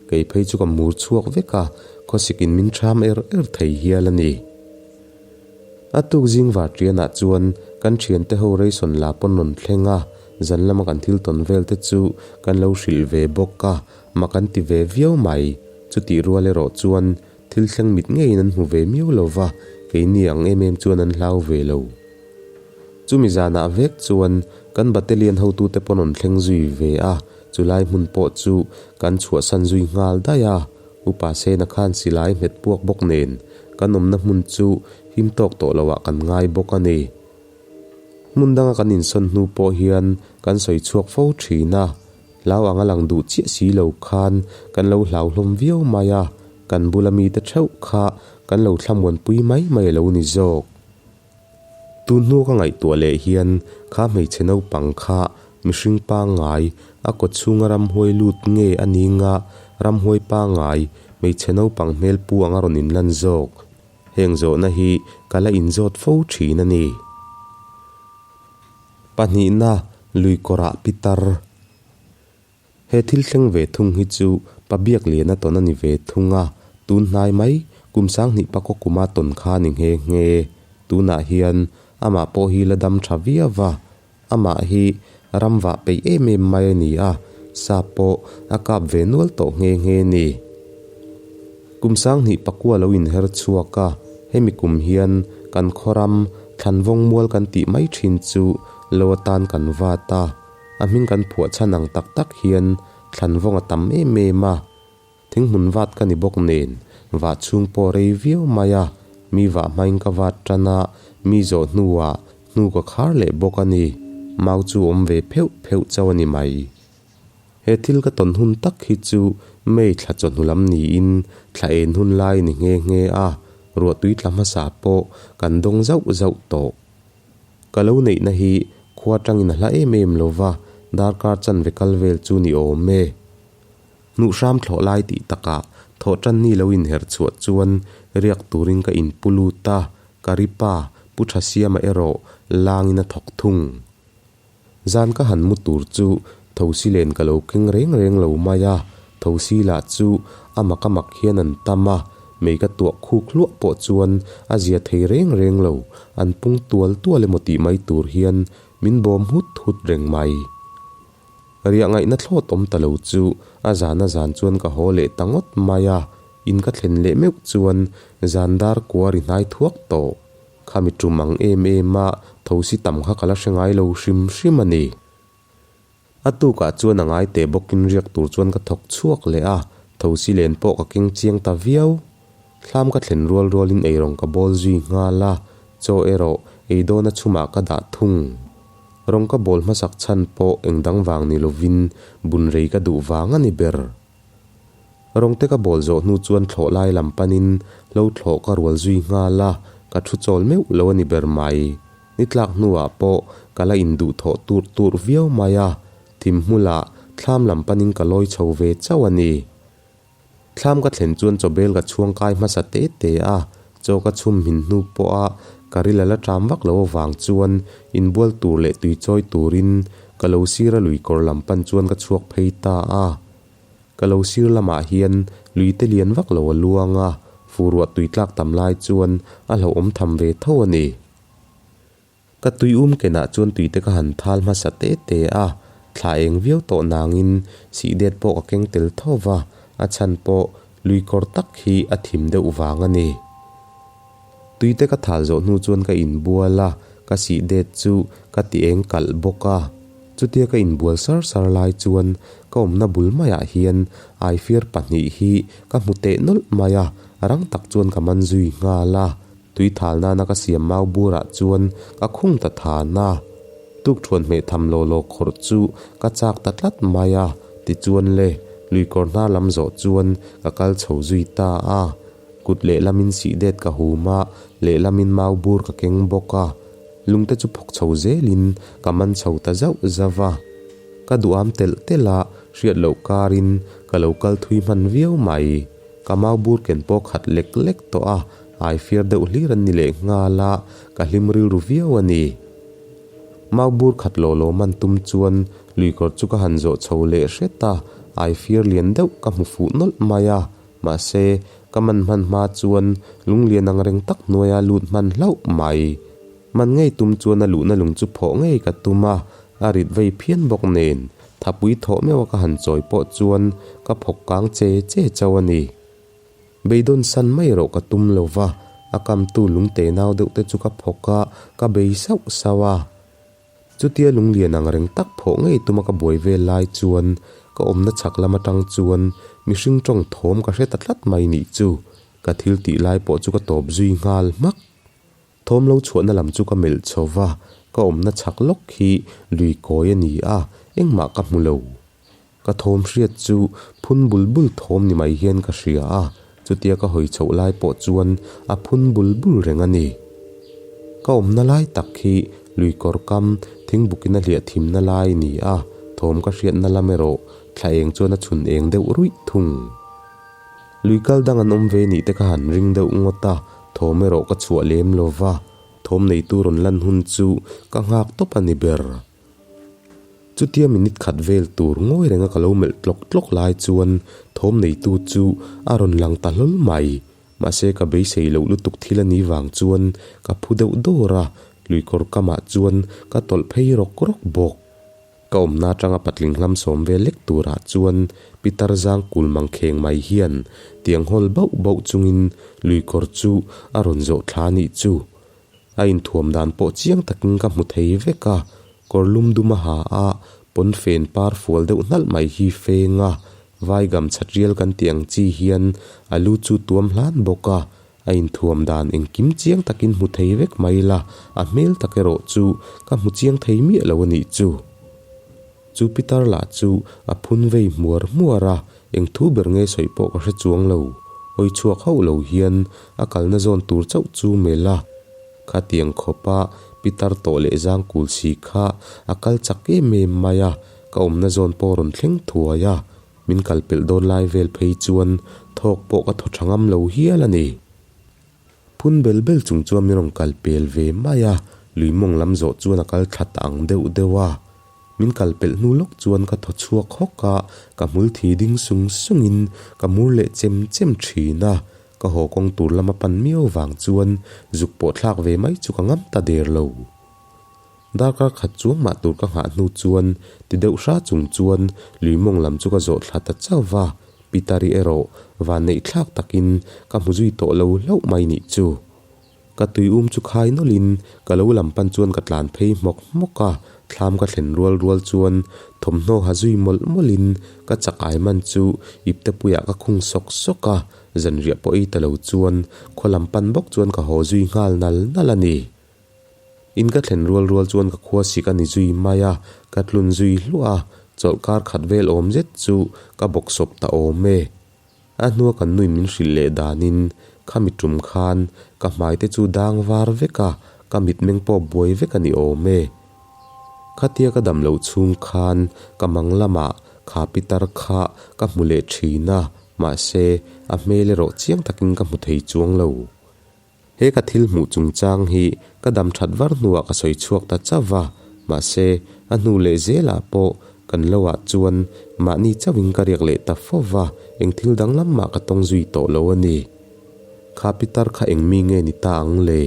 Kei phei chu ka mur chhuak vek a, khawsikin min ṭham er er thei hial a ni. A tuk zing varṭianah chuan kan ṭhiante ho Rayson la pawn rawn thleng a, zan lama kan thil tawn vel te chu kan lo hrilh ve bawk a, mah kan ti ve viau mai. Chutih rual erawh chuan Thil thleng mit ngeiin an hmu ve miau lo va, keini ang em em chuan an hlau ve lo. Chumi zanah vek chuan kan battalion hotute pawn rawn thleng zui ve a, chulai hmun pawh chu kan chhuahsan zui nghal daih a. Upa Sena khan silai hmet puak bawk nen kan awmna hmun chu him tawk tawh loah kan ngai bawk a ni. Hmun danga kan insawn hnu pawh hian kan sawi chhuak fo thin a, Hlau ang a lang duh chiah si lo khan kan lo hlau hlawm viau mai a, kan bula mite theuh kha kan lo thlamuanpui mai mai a lo ni zawk. Tun hnu ka ngaihtuah leh hian kha hmeichhe naupang kha mihring pangngai a kaw chhunga ramhuai lut nge a ni nga ramhuai pangngai hmeichhe naupang hmel pu anga rawn inlan zawk. Heng zawhna hi ka la inzawt fo thin a ni. Pahnihna, lui kawrah pitar. He thil thleng ve thung hi chu pa biak liana tawn a ni ve thung a, tun hnai mai, kum sanghnih pakaw kuma tawn kha a ni nghe nghe. Tunah hian amah pawh hi la dam tha viau va, amah hi ram vah peih em em mai a ni a, sa pawh a kap ve nual tawh nghe nghe ni. Kum sanghnih pakua lo inher chhuak a, hemi kum hian kan khawram Thlanvawng mual kan tih mai thin chu lo atan kan vat a, a hming kan phuah chhan ang tak tak hian Thlanvawng a tam em em a. Thinghmun vat ka ni bawk nen, vah chhung pawh rei viau mai a, mi vah hmain ka vat tan a, mi zawh hnuah hnu ka khar leh bawk a ni. Mau chu awm ve pheuh pheuh chauh a ni mai. He thil ka tawn hun tak hi chu May thla chawhnu lam niin thla en hun lai ni nghe nghe a, ruahtui tla hmasa pawh kan dawng zauh zauh tawh. Ka lo neihna hi khua tangin a hla em em lo va, darkar chanve kal vel chu ni awm e. Hnuhhram thlawh lai tih takah thawhtan ni lo inherh chhuah chuan riak turin ka inpu lut a, ka ripa Pu Thasiama erawh langin a thawk thung. Zan ka han mu tur chu thosi len ka lo keng reng reng lo mai a, thosi lah chu a mak a mak hian an tam a, mei ka tuah khuk hluah pawh chuan a zia thei reng reng lo, an pung tual tual emaw tih mai tur hian min bawm hut hut reng mai. Riah ngaihna thlawt awm ta lo chu a zan a zan chuan ka haw leh ta ngawt mai a, in ka thlen leh meuh chuan zan dar kua ri hnai thuak tawh. Khami tum ang em em a, thosi tam kha ka la hre ngai lo hrim hrim a ni. A tukah chuan a ngai teh bawkin riak tur chuan ka thawk chhuak leh a, thosi len pawh ka keng chiang ta viau. Thlam ka thlen rual rualin eirawng ka bawl zui nghal a, chaw erawh ei dawna chhumah ka dah thung. Rawng ka bawl hmasak chhan pawh eng dang vang ni lovin bun rei ka duh vang a ni ber. Rawngte ka bawl zawh hnu chuan thlawh lai lam panin hlo thlawh ka rual zui nghal a, ka thu chawl meuh lo a ni ber mai. Ni tlak hnuah pawh ka la induh thawh tur tur viau mai a, thim hmulah thlam lam panin ka lawi chho ve chauh a ni. Thlam ka thlen chuan chawbel ka chhuang kai hmasa te te a, chaw ka chhum hmin hnu pawha. Ka ril a la ṭam vak lo avang chuan inbual tur leh tui chawi turin ka lo sir a lui kawr lam pan chuan ka chhuak phei ta a. Ka lo sir lamah hian lui te lian vak lo a luang a, furuah tui tlak tam lai chuan a hlauhawm tham ve tho a ni. Ka tui um kenah chuan tui te ka han thal hmasa te te a, thla eng viau tawh nangin sih det pawh ka keng tel tho va, a chhan pawh lui kawr tak hi a thim deuh vang a ni. Tui te ka thal zawh hnu chuan ka inbual a, ka sih det chu ka ti eng kalh bawk a. Chutia ka inbual sar sar lai chuan ka awmna bul maiah hian aifiar pahnih hi ka hmu teh nawlh mai a, rang tak chuan ka man zui nghal a. Tui thal nana ka siam mau burah chuan ka khung ta than a. Tukthuan hmeh tham law law khawrh chu ka chak ta tlat mai a, tichuan le, luikawr hnar lam zawh chuan ka kal chho zui ta a. Kut lehlamin sih det ka hum a, lehlamin mau bur ka keng bawk a. Lungte chu phawk chho zelin ka man chho ta zauh zauh a. Ka duham telh telh a, hriat loh karin ka lo kal thui hman viau mai. Ka mau bur ken pawh khat lek lek tawh a, ai fiar deuh hlir an ni leh nghal a, ka hlim rilru viau a ni. Mau bur khat law law man tum chuan luikawr chu ka han zawh chho leh hret a, ai fiar lian deuh ka hmu fuh nawlh mai a, mahse, ka man hman hma chuan lunglian ang reng tak hnuaia lut hman hlauh mai. Man ngei tum chuan a luhna lung chu phawh ngei ka tum a, a rit vei phian bawk nen, thapui thawh meuh a ka han chawi pawh chuan ka phawk kang che che chauh a ni. Beidawn san mai erawh ka tum lo va, a kamtu lungte nau deuh te chu ka phawk a, ka bei sauh sauh a. Chutia lunglian ang reng tak phawh ngei tuma ka buai vel lai chuan ka awmna chhak lam atang chuan mihring tawng thawm ka hre ta tlat mai nih chu, ka thil tih lai pawh chu ka tawp zui nghal hmak. Thawm lo chhuahna lam chu ka melh chho va, ka awmna chhak lawk hi lui kawi a ni a, engmah ka hmu lo. Ka thawm hriat chu phun bul bul thawm ni mai hian ka hria a, chutia ka hawi chhoh lai pawh chuan a phun bul bul reng a ni. Ka awmna lai tak hi lui kawr kam thingbukin a hliah thimna lai a ni a, thawm ka hriatna lam erawh thla eng chuan a chhun eng deuh ruih thung. Lui kal dang an awm ve nih te ka han ring deuh ngawt a, thawm erawh ka chhuah lem lo va, thawm neitu rawn lan hun chu ka nghak tawp a ni ber. Chutia minute khat vel tur ngawi renga ka lo melh tlawk tlawk lai chuan thawm neitu chu a rawn lang ta hlawl mai. Mahse ka beisei loh lutuk thil a nih vang chuan ka phu deuh dawr a, luikawr kamah chuan ka tawlh phei rawk rawk bawk. Ka awmna atanga patling hlam sawm vel lek turah chuan Pitar zang kul mang kheng mai hian tiang hawl bauh bauh chungin luikawr chu a rawn zawh thla nih chu. A inthuam dan pawh chiang takin ka hmu thei vek a, kawr lum dum a ha a, pawnfen par fual deuh hnalh mai hi feng a, vai gam chhat rial kan tih ang chi hian a lu chu tuam hlan bawk a, a inthuam dan engkim chiang takin hmu thei vek mai la, a hmel tak erawh chu ka hmu chiang thei miah lo a nih chu. Chu Pitar lah chu a phun vei hmuar hmuar a, eng thu ber nge sawi pawh ka hre chuang lo. Hawi chhuak hauh lo hian a kalna zawn tur chauh chu melh a. Khatiang khawpa Pitar tawh leh zang kul si kha a kal chak em em mai a, ka awmna zawn pawh rawn thleng thuai a. Min kal pelh dawn lai vel phei chuan thawk pawh ka thaw tha ngam lo hial a ni. Phun bel bel chung chuan min rawn kal pel ve mai a, lui mawng lam zawh chuan a kal thla ta ang deuh deuh a. Min kal pelh hnu lawk chuan ka thaw chhuak hawk a, ka hmul thi ding sung sungin ka mur leh chem chem thin a, ka haw kawng tur lama pan miau vang chuan zuk pawh thlak ve mai chu ka ngam ta der lo. Darkar khat chuang mah tur ka nghah hnu chuan ti deuh hra chung chuan lui mawng lam chu ka zawh thla ta chauh va, Pitari erawh van neih thlak takin ka hmu zui tawh lo hlauh mai nih chu. Ka tui um chu khai nawlhin ka lo lam pan chuan ka tlan phei hmawk hmawk a, thlam ka thlen rual rual chuan thawmhnaw ha zui mawlh mawlhin ka chak ai man chu iptepuiah ka khung sawk sawk a, zanriah pawh ei ta lo chuan khaw lam pan bawk chuan ka haw zui nghal nal nal a ni. In ka thlen rual rual chuan ka khua sik a ni zui mai a, ka tlun zui hluah a, chawlhkar khat vel awm zet chu ka bawksawp ta awm e. A hnua kan nuin min hrilh leh danin khami tum khan ka hmai te chu dang var vek a, ka mitmeng pawh buai vek a ni awm e. Khatia ka dam loh chhung khan ka mang lamah kha pitar kha ka hmu leh thin a, mahse a hmel erawh chiang takin ka hmu thei chuang lo. He ka thil hmuh chungchang hi ka dam that var hnuah ka sawi chhuak ta chauh va, mahse, a hnu leh zelah pawh kan loah chuan mahni chauhin ka riak leh ta fo va, eng thil danglam mah ka tawng zui tawh lo a ni. Kha pitar kha eng mi nge ni ta ang le?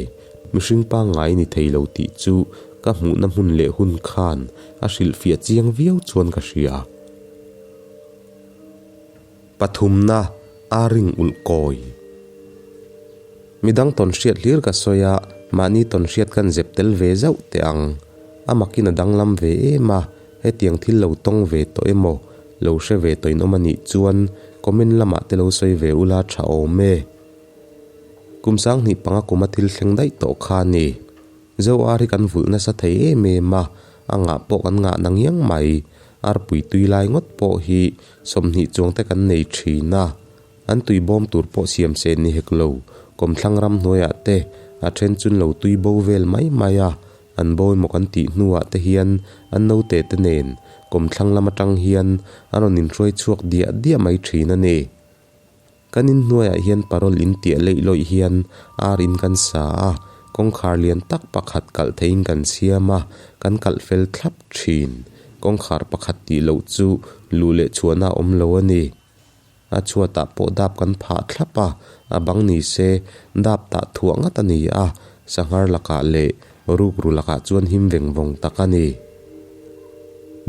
Mihring pangngai ni thei lo tih chu ka hmuhna hmun leh hun khan a hrilhfiah chiang viau chuan ka hria. Pathumna, a ring ulh kawi. Midang tawn hriat hlir ka sawi a, mahni tawn hriat kan zep tel ve zauh teh ang. A makin a danglam ve em a, hetiang thil lo tawng ve tawh emaw, lo hre ve tawh in awm a nih chuan comment lamah te lo sawi ve ula tha awm e. Kum sanghnih panga kuma thil thleng daih tawh kha a ni. Zo ar hi kan vulh nasa thei em em a, a ngah pawh kan ngah na ngiang mai. Arpui tui lai ngawt pawh hi 20 chuang te kan nei thin a. An tui bawm tur pawh siam se ni hek lo, kawmthlang ram hnuaiah te a then chun lo tui bo vel mai mai a, an bo emaw kan tih hnuah te hian an naute te nen kawmthlang lam atang hian an rawn inhruai chhuak diah diah mai thin a ni. Kan in hnuaiah hian parol in tiah leih lawih hian ar in kan sa a, kawngkhar lian tak pakhat kalh theihin kan siam a, kan kalh fel thlap thin. Kawngkhar pakhat tih loh chu luh leh chhuahna a awm lo a ni. A chhuatah pawh dap kan phah thlap a, a bang ni se dap tah thuah ngat a ni a, sanghar lakah leh rukru lakah chuan him veng vawng tak a ni.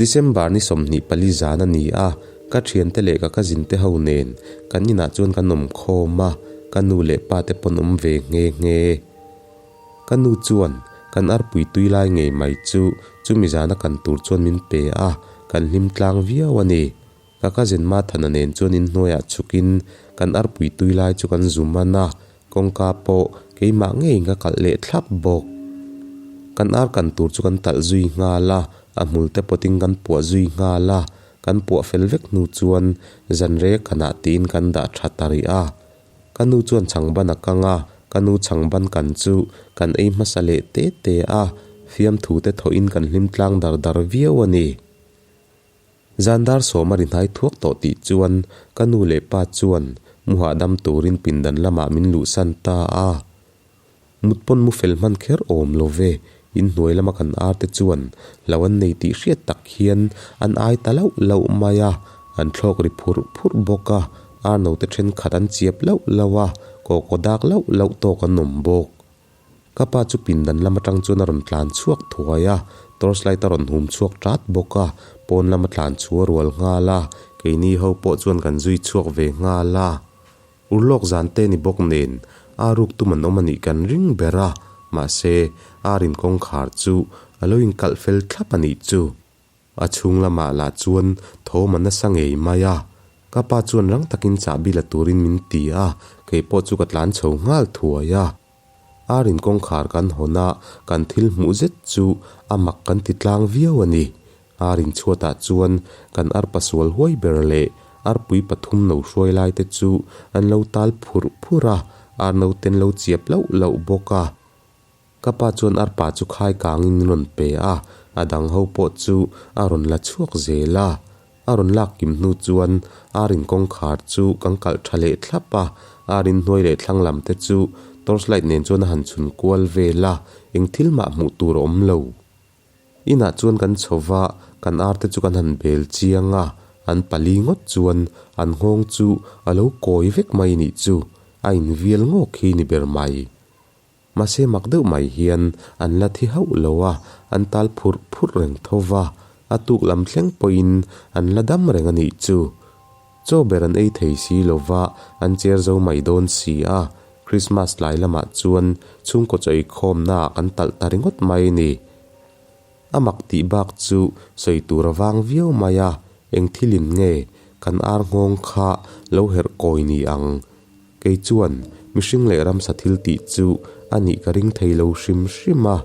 December ni 24 zan a ni a, ka thiante leh ka cousin te ho nen kan inah chuan kan awm khawm a, ka nu leh pa te pawn awm ve nghe nghe. Ka nu chuan kan arpui tui lai ngei mai chu chumi zana kan tur chuan min pe a, kan hlim tlang viau a ni. Ka cousin Mathana nen chuan inhnuaiah chhukin kan arpui tui lai chu kan zu man a, kawngka pawh keimah ngeiin ka kalh leh thlap bawk. Kan ar kan tur chu kan talh zui nghal a, a hmul te pawtin kan puah zui nghal a, kan puah fel vek hnu chuan zanre kanah tiin kan dah tha ta rih a. Ka nu chuan chhangban a kang a, ka nu chhangban kan chu kan ei hmasa leh te te a, fiamthu te thawhin kan hlim tlang dar dar viau a ni. Zan dar sawm a ri hnai thuak tawh tih chuan ka nu leh pa chuan mu hahdam turin pindan lamah min luhsan ta a. Mut pawn mu fel hman kher awm lo ve, inhnuai lama kan ar te chuan lo an nei tih hriat tak hian an ai ta lauh lauh mai a, an thlawk ri phurh phurh bawk a, ar note thenkhat an chiap lauh lauh a, kawkaw dak lauh lauh tawk an awm bawk. Ka pa chu pindan lam atang chuan a rawn tlan chhuak thuai a, torch light a rawn hum chhuak tat bawk a, pawn lama tlan chu a rual nghal a, keini ho pawh chuan kan zui chhuak ve nghal a. Urlawk zan te ni bawk nen a ruk tum an awm a nih kan ring ber a, mahse ar in kawngkhar chu a lo inkalh fel thlap a nih chu. A chhung lamah lah chuan thawm a nasa ngei mai a, ka pa chuan rang takin chahbi la turin min ti a, kei pawh chu ka tlan chho nghal thuai a. Ar in kawngkhar kan hawn a, kan thil hmuh zet chu a mak kan ti tlang viau a ni. Ar in chhuatah chuan kan arpa sual huai ber leh arpui pathum no hruai lai te chu an lo tal phurh phurh a, ar nauten lo chiap lauh lauh bawk a. Ka pa chuan arpa chu khai kangin min rawn pe a, a dang ho pawh chu a rawn la chhuak zel a. A rawn lak kim hnu chuan ar in kawngkhar chu kan kalh tha leh thlap a, ar in hnuai leh thlang lam te chu torch light nen chuan a han chhun kual vel a, eng thil mah hmuh tur a awm lo. Inah chuan kan chho va, kan ar te chu kan han bel chiang a, an pali ngawt chuan an nghawng chu a lo kawi vek mai nih chu, a invial ngawk hi ni ber mai. Mahse mak deuh mai hian an la thi hauh lo a, an tal phurh phurh reng tho va, a tuk lam thleng pawhin an la dam reng a nih chu. Chaw ber an ei thei si lo va, an cher zo mai dawn si a, Krismas tlai lamah chuan chhungkaw chaw eikhawmnaah kan talh ta ringawt mai a ni. A mak tih bak chu sawi tur a vang viau mai a, eng thilin nge kan ar nghawng kha lo herh kawi ni ang? Kei chuan mihring leh ramsa thil tih chu a nih ka ring thei lo hrim hrim a,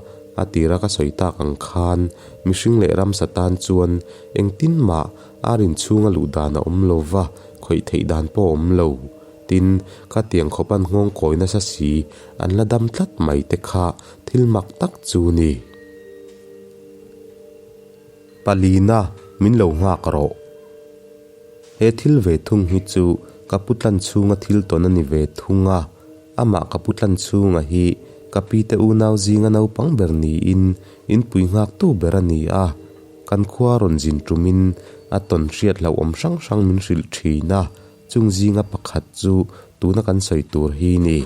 a tira ka sawi tak ang khan mihring leh ramsa tan chuan engtin mah ar inchhunga luh dan a awm lo va, khawih theih dan pawh a awm lo. Tin, khatiang khawp an nghawng kawi nasa si, an la dam tlat mai te kha thil mak tak chu ni. Palina, min lo nghak rawh. He thil ve thung hi chu ka pu tlan chhunga thil tawn a ni ve thung a. Amah ka pu tlan chhunga hi ka pi te unau zinga naupang ber niin inpui nghaktu ber a ni a. Kan khua rawn zin tumin a tawn hriat hlauhawm hrang hrang min hrilh thin a, chung zinga pakhat chu tuna kan sawi tur hi ni.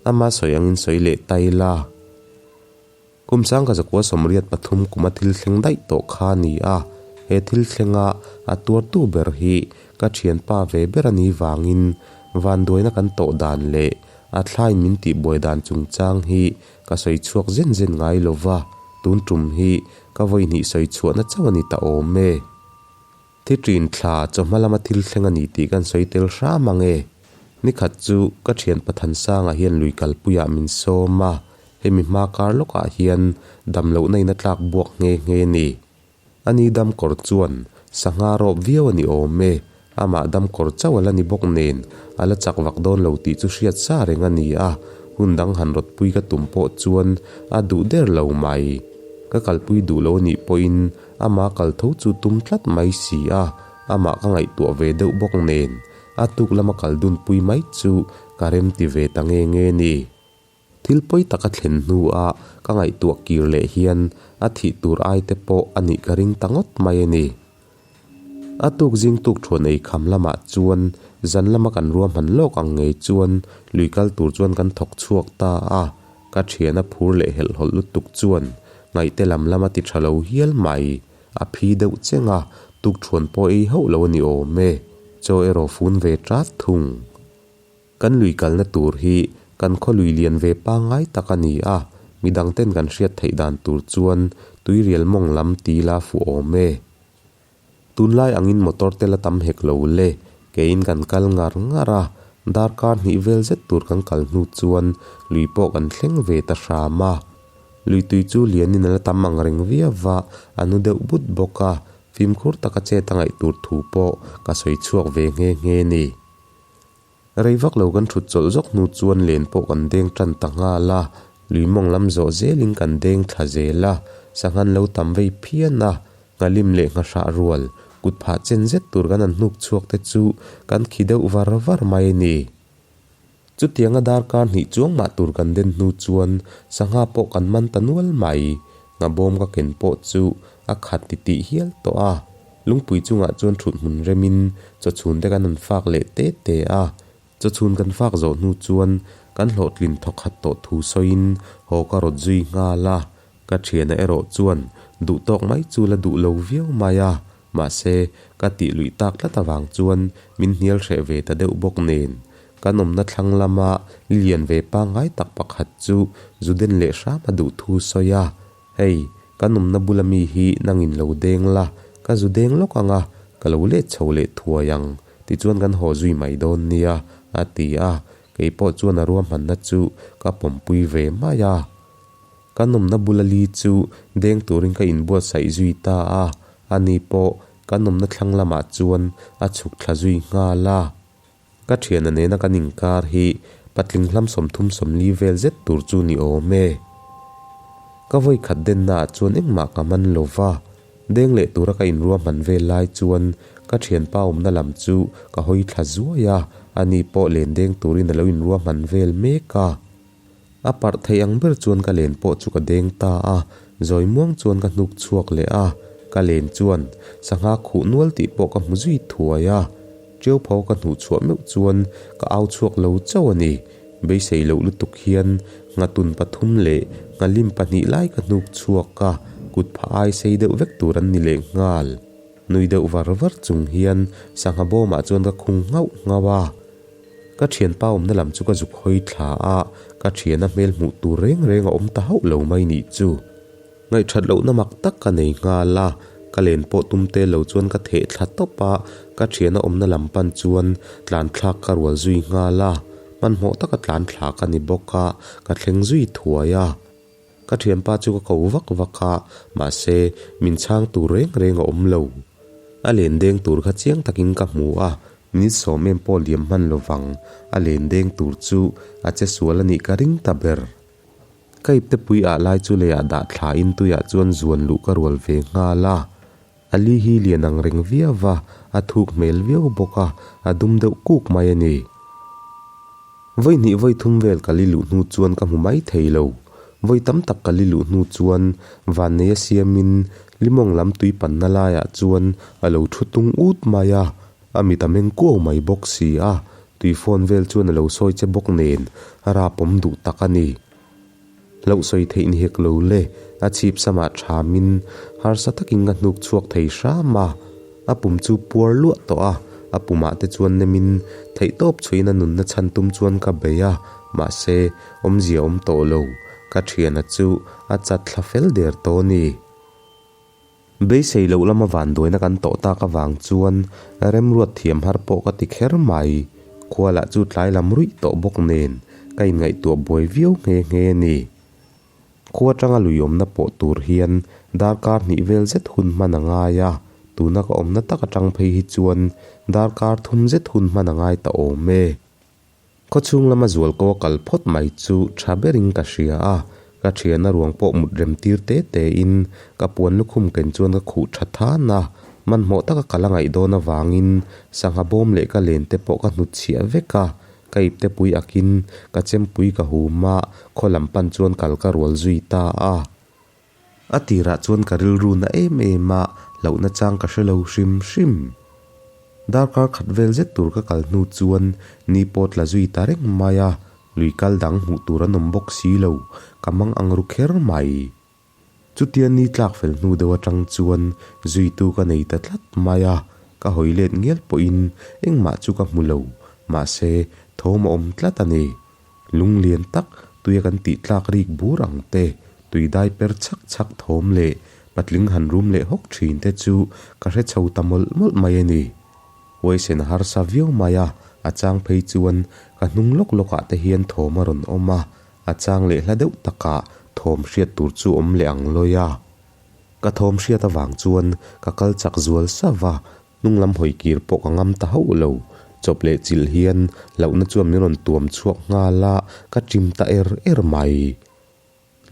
Ama sawi angin sawi leh ta ila. Kum sangka zakua 83 kuma thil thleng daih tawh kha a ni a, he thil thlenga a tuartu ber hi ka thianpa ve ber a nih vangin vanduaina kan tawh dan leh a thlain min tihbuai dan chungchang hi ka sawi chhuak zen zen ngai lo va, tun tum hi ka vawihnih sawi chhuahna chauh a ni ta awm e. Thi ṭin thla chawhma lama thil thleng a ni tih kan sawi tel hram ang e. Nikhat chu ka ṭhian Pathansanga hian lui kalpuiah min sawm a, hemi hma kar lawkah hian damlohna in a tlak buak nghe nghe ni. Ani damkawr chuan sangha rawp viau a ni awm e, amah damkawr chauh a la ni bawk nen a la chak vak dawn lo tih chu hriat sa reng a ni a, hun dang han rawtpui ka tum pawh chuan a duh der lo mai. Ka kalpui duh lo a nih pawhin Amah kal tho chu tum tlat mai si a, amah ka ngaihtuah ve deuh bawk nen, a tuk lama kal dunpui mai chu ka rem ti ve ta nge nge ni. Thil pawi taka thlen hnua ka ngaihtuah kir leh hian a thih tur ai te pawh a nih ka ring ta ngawt mai a ni. A tuk zing tuk thuan ei kham lamah chuan zan lama kan ruahman lawk ang ngei chuan lui kal tur chuan kan thawk chhuak ta a, Ka thian a phur leh helhhawlh lutuk chuan ngaihte lam lam a ti tha lo hial mai. A phi deuh cheng a, tukthuan pawh ei hauh lo a ni awm e. Chaw erawh fun ve tat thung. Kan lui kalna tur hi kan khaw lui lian ve pangngai tak a ni a, midang ten kan hriat theih dan tur chuan tuirial mawng lam ti la fuh awm e. Tunlai angin motor te la tam hek lo le, keiin kan kal ngar ngar a, darkar hnih vel zet tur kan kal hnu chuan lui pawh kan thleng ve ta hram a. Lui tui chu lianin a la tam ang reng viau va, a nu deuh but bawk a, fimkhur taka chet a ngaih tur thu pawh ka sawi chhuak ve nghe nghe ni. Rei vak lo kan thut chawlh zawk hnu chuan len pawh kan deng tan ta nghal a, lui mawng lam zawh zelin kan deng thla zel a, sanghan lo tam vei phian a, nghalim leh nghahrah rual kut phah chen zet tur kan han hnuk chhuak te chu kan khi deuh var var mai a ni. Chutianga darkar hnih chuang mah tur kan den hnu chuan sangha pawh kan man ta nual mai, nghabawm ka ken pawh chu a khat ti tih hial tawh a. Lungpui chungah chuan thut hmun remin chawchhun te kan han fak leh te te a. Chawchhun kan fak zawh hnu chuan kan hlawhtlin thawkhat tawh thu sawiin haw ka rawt zui nghal a. Ka thiana erawh chuan duh tawk mai chu la duh lo viau mai a. Mahse, ka tih luih tak tlat avang chuan min hnial hreh ve ta deuh bawk nen. Kan awmna thlang lama lian ve pangngai tak pakhat chu Juden leh hram a duh thu sawi a. Hei, kan awmna bula mi hi nangin lo deng la, ka zu deng lawk ang a, ka lo let chho leh thuai ang, tichuan kan haw zui mai dawn nia, a ti a, kei pawh chuan a ruahmanna chu ka pawmpui ve mai a. Kan awmna bula li chu deng turin ka inbuatsaih zui ta a, ani pawh kan awmna thlang lamah chuan a chhuk thla zui nghal a. Ka thiana nena kan inkar hi patling hlam 30 40 vel zet tur chu ni awm e. Ka vawi khat dennaah chuan engmah ka man lo va, deng leh tura ka inruahman vel lai chuan ka thianpa awmna lam chu ka hawi thla zuai a, ani pawh len deng turin a lo inruahman vel mek a. A parh theih ang ber chuan ka len pawh chu ka deng ta a, zawi muang chuan ka hnuk chhuak leh a, ka len chuan sangha khuh nual tih pawh ka hmu zui thuai a, ṭiau pho ka hnuh chhuah meuh chuan ka au chhuak lo chauh a ni. Beisei loh lutuk hian nghatun pathum leh nghalim pahnih lai ka hnuk chhuak a, kut phah ai sei deuh vek tur an ni leh nghal. Nui deuh var var chung hian sangha bawmah chuan ka khung nghauh nghauh a. Ka thianpa awmna lam chu ka zuk hawi thla a, ka thiana hmel hmuh tur reng reng a awm ta hauh lo mai nih chu. Ngaihthat lohna mak tak ka nei nghal a, ka len pawh tum te lo chuan ka theh thla tawp a, ka thiana awmna lam pan chuan tlan thlak ka rual zui nghal a, hmanhmawh taka tlan thla ka ni bawk a, ka thleng zui thuai a. Ka thianpa chu ka ko vak vak a, mahse, min chhang tur reng reng a awm lo. A len deng tur kha chiang takin ka hmu a, min sawm em pawh liam hman lo vang, a len deng tur chu a che sual a nih ka ring ta ber. Ka ipte pui ah lai chu leiah dah thla in tuiah chuan zuan luh ka rual ve nghal a. A li hi lian ang reng viau va, a thuk hmel viau bawk a, a dum deuh kuk mai a ni. Vawi hnih vawi thum vel ka li luh hnu chuan ka hmu mai thei lo. Vawi tam tak ka li luh hnu chuan vanneia siamin limawng lam tui panna laiah chuan a lo thu tung ut mai a, a mit a meng kuau mai bawk si a, tui fawn vel chuan a lo sawi che bawk nen a rapawm duh tak a ni. Hlauh sawi theih ni hek lo le, a chhip samah thamin harsa takin ka hnuk chhuak thei hram a, a pum chu puar luah tawh a, a pumah te chuan nemin theihtawp chhuiin a nunna chhan tum chuan ka bei a, mahse awmzia awm tawh lo, ka thiana chu a chat thla fel der tawh a ni. Beisei loh lama vanduaina kan tawh tak avang chuan remruat thiam har pawh ka ti kher mai. Khualah chu tlai lam ruih tawh bawk nen ka inngaihtuah buai viau nghe nghe a ni. Khua atanga lui awmna pawh tur hian darkar hnih vel zet hun hman a ngai a, tuna ka awmna tak atang phei hi chuan darkar thum zet hun hman a ngai ta awm e. Khawchhung lama zualko a kal phawt mai chu tha berin ka hria a, ka thiana ruang pawh mut rem tir te te in ka puan lukhum ken chuan ka khuh tha than a, hmanhmawh taka ka la ngaih dawn avangin sangha bawm leh ka len te pawh ka hnutchhiah vek a, ka ipte pui akin ka chempui ka hum a, khaw lam pan chuan kal ka rual zui ta a. A tirah chuan ka rilru na em em a, hlauhna chang ka hre lo hrim hrim. Darkar khat vel zet tur ka kal hnu chuan ni pawh tla zui ta reng mai a, lui kal dang hmuh tur an awm bawk si lo, ka mang ang ru kher mai. Chutia ni tlak fel hnu deuh atang chuan zuitu ka nei ta tlat mai a, ka hawi let ngial pawhin engmah chu ka hmu lo, mahse thawm a awm tlat a ni. Lung lian tak tuia kan tih tlak rik bur ang te, tui dai per chhak chhak thawm leh patling han rum leh hawk thin te chu ka hre chho ta mawlh mawlh mai a ni. Huaisen a harsa viau mai a, a chang phei chuan ka hnung lawk lawkah te hian thawm a rawn awm a, a chang leh hla deuh takah thawm hriat tur chu awm leh ang lawi a. Ka thawm hriat avang chuan ka kal chak zual sava, Hnung lam hawi kir pawh ka ngam ta hauh lo. Chawp leh chilh hian hlauhna chuan min rawn tuam chhuak nghal a, ka chim ta er er mai.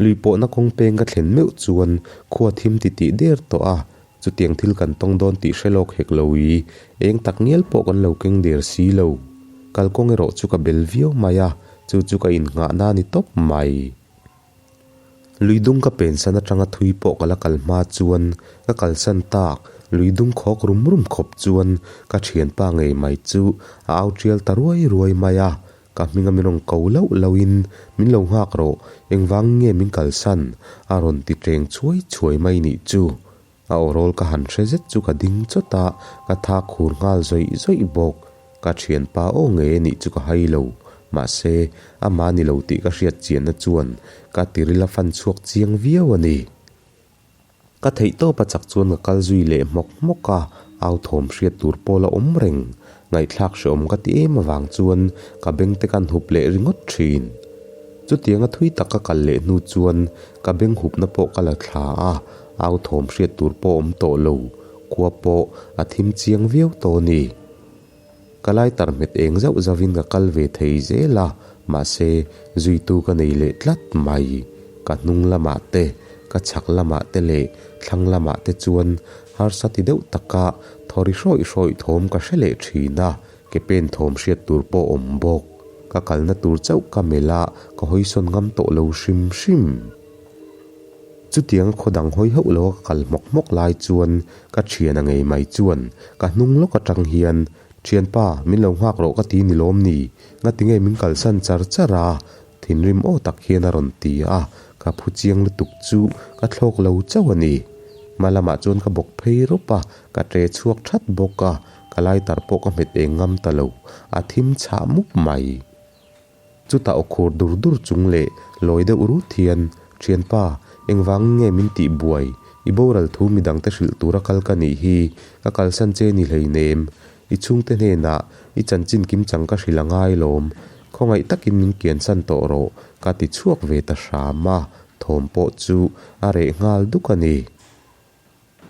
Lui pawhna kawng peng ka thlen meuh chuan khua thim ti tih der tawh a, chutiang thil kan tawng dawn tih hre lawk hek lo i, eng tak ngial pawh kan lo keng der si lo. Kalkawng erawh chu ka bel viau mai a, chu chu ka innghahna a ni tawp mai. Lui dung ka pensan atanga thui pawh ka la kal hma chuan ka kalsan tak, lui dung khawk rum rum khawp chuan ka thianpa ngei mai chu a au tial ta ruai ruai mai a, ka hminga min rawn ko lauh lauhin min lo nghak rawh, engvang nge min kalsan? a rawn ti teng chhuai chhuai mai nih chu. A awrawl ka han hre zet chu ka ding chawt a, ka tha khur nghal zawih zawih bawk. Ka thianpa aw ngei a nih chu ka hai lo. Mahse, amah ni lo tih ka hriat chianna chuan ka tiril a fan chhuak chiang viau a ni. Ka theihtawp a chak chuan ka kal zui leh hmawk hmawk a, au thawm hriat tur pawl a awm reng. Ngaihthlak hrehawm ka ti em avang chuan ka beng te kan hup leh ringawt thin. Chutianga thui tak ka kal leh hnu chuan ka beng hupna pawh ka la thla a, au thawm hriat tur pawh awm tawh lo, khua pawh a thim chiang viau tawh a ni. Ka lai tar hmet eng zauh zauhin ka kal ve thei zel a, mahse zuitu ka nei leh tlat mai. Ka hnung lamah te, ka chhak lamah te leh thlang lamah te chuan harsa ti deuh taka thaw ri hrawih hrawih thawm ka hre leh thin a, ke pen thawm hriat tur pawh awm bawk. Ka kalna tur chauh ka melh a, ka hawisawn ngam tawh lo hrim hrim. Chutiang khaw dang hawi hauh lo a ka kal hmawk hmawk lai chuan ka thian a ngei mai chuan ka hnung lawk atang hian, Thianpa, min lo nghak rawh ka ti ni lawm ni? Ngatinge min kalsan char char a? Thinrim aw tak hian a rawn ti a, ka phu chiang lutuk chu ka thlawk lo chauh a ni. Hma lamah chuan ka bawk phei rawp a, ka ṭe chhuak ṭhat bawk a, ka lighter pawh ka hmet eng ngam ta lo, a thim chhah mup mai. Chutah aw khur dur dur chung leh lawi deuh rut hian, Thianpa, engvangin nge min tih buai? I boral thu midangte hrilh tura kal ka nih hi, ka kalsan che ni hleinem. I chhungte hnenah i chanchin kimchang ka hrilh a ngai lawm. Khawngaih takin min kiansan tawh rawh, ka ti chhuak ve ta hram a, thawm pawh chu a reh nghal duk a ni.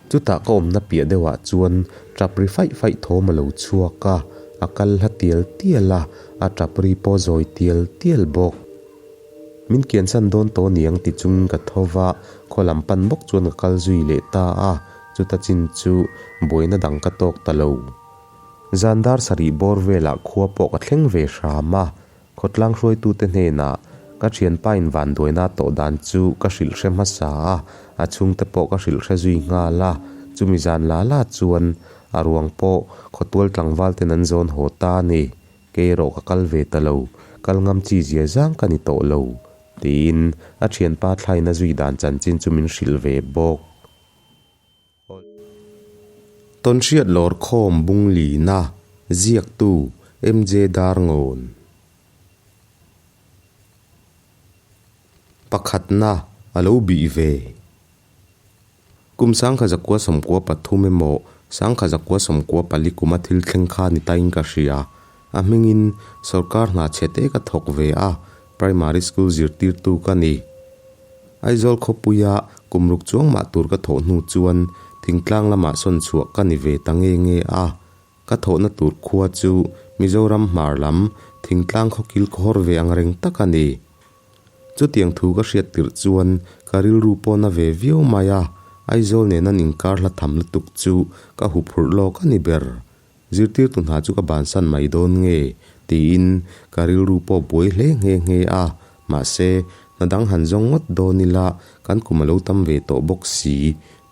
Chutah ka awmna piah deuhah chuan tap ri faih faih thawm a lo chhuak a, a kal hla tial tial a, a tap ri pawh zawi tial tial bawk. Min kiansan dawn tawh niang ti chungin ka tho va, khaw lam pan bawk chuan ka kal zui leh ta a, chuta chin chu buaina dang ka tawk ta lo. Zan dar sarih bawr velah khua pawh ka thleng ve hram a. Khawtlang hruaitute hnenah ka thianpa in vanduaina a tawh dan chu ka hrilh hre hmasa a, a chhungte pawh ka hrilh hre zui nghal a, chumi zan la la chuan a ruang pawh khawtual tlangval ten an zawn haw ta a ni. Kei erawh ka kal ve ta lo, kal ngam chi zia zang ka ni tawh lo, tiin a thianpa thlaina zui dan chanchin chu min hrilh ve bawk. Tawnhriat lawrkhawm Bunglina, ziaktu MJ Darngawn. Pakhatna a lo bih ve. Kum 1993 emaw 1994 kuma thil thleng kha ni tain ka hria. A hmingin sawrkar hna chhe te ka thawk ve a, primary school zirtirtu ka ni. Aizawl khawpuia kum ruk chuang mah tur ka thawh hnu chuan thingtlang lamah sawn chhuah ka ni ve ta nge nge a. Ka thawhna tur khua chu Mizoram hmar lam thingtlang khaw kil khawr ve ang reng tak a ni. Chutiang thu ka hriat tirh chuan ka rilru pawh na ve viau mai a, Aizawl nen an inkar hla tham lutuk chu ka huphurh lawk a ni ber. Zirtirtu hna chu ka bansan mai dawn nge? tiin ka rilru pawh buai hle nghe nghe a, mahse, hna dang han zawng ngawt dawn ila kan kum a lo tam ve tawh bawk si,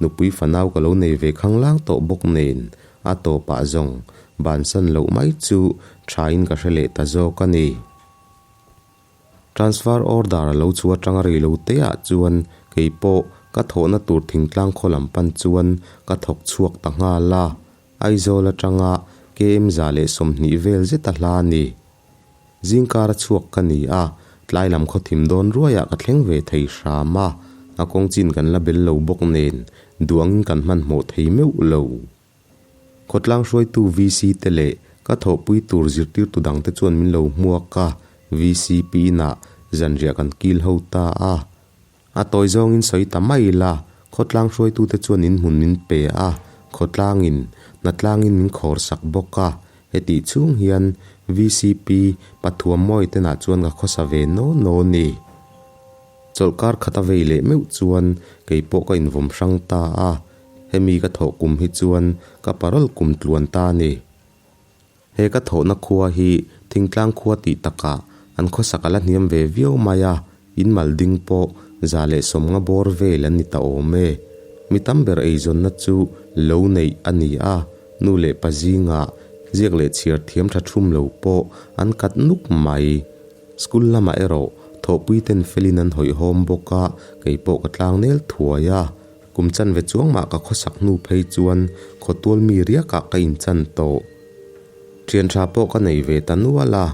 nupui fanau ka lo nei ve khanglang tawh bawk nen, a tawpah zawng bansan loh mai chu thain ka hre leh ta zawk a ni. Transfer order a lo chhuah atanga rei lo te ah chuan kei pawh ka thawhna tur thingtlang khaw lam pan chuan ka thawk chhuak ta nghal a, Aizawl atanga KM 120 vel zet a hla a ni. Zingkar a chhuak ka ni a, tlai lam khaw thim dawn ruaiah ka thleng ve thei hram a, a kawng chin kan la bel lo bawk nen duangin kan hmanhmawh thei meuh lo. Khawtlang hruaitu VC te leh ka thawhpui tur zirtirtu dangte chuan min lo hmuak a, VCP inah zanriah kan kil ho ta a. A tawi zawngin sawi ta mai ila, khawtlang hruaitute chuan inhmun min pe a, khawtlangin hnatlangin min khawr sak bawk a. Hetih chhung hian VCP Pathuam Mawi tenah chuan ka khawsa ve naw naw ni. Chawlhkar khat a vei leh meuh chuan kei pawh ka invawm hrang ta a. Hemi ka thawh kum hi chuan ka parole kum tluan ta a ni. He ka thawhna khua hi thingtlang khua tih takah an khawsak a la hniam ve viau mai a, in mal ding pawh 150 bawr vel an ni ta awm e. Mi tam ber eizawnna chu lo neih a ni a, nu leh pa zingah ziak leh chhiar thiam tha thum lo pawh an kat nuk mai. School lamah erawh thawhpui ten felin an hawihhawm bawk a, kei pawh ka tlangnel thuai a. Kum chanve chuang mah ka khawsak hnu phei chuan khawtual mi riakah ka inchan tawh. Thian tha pawh ka nei ve ta nual a,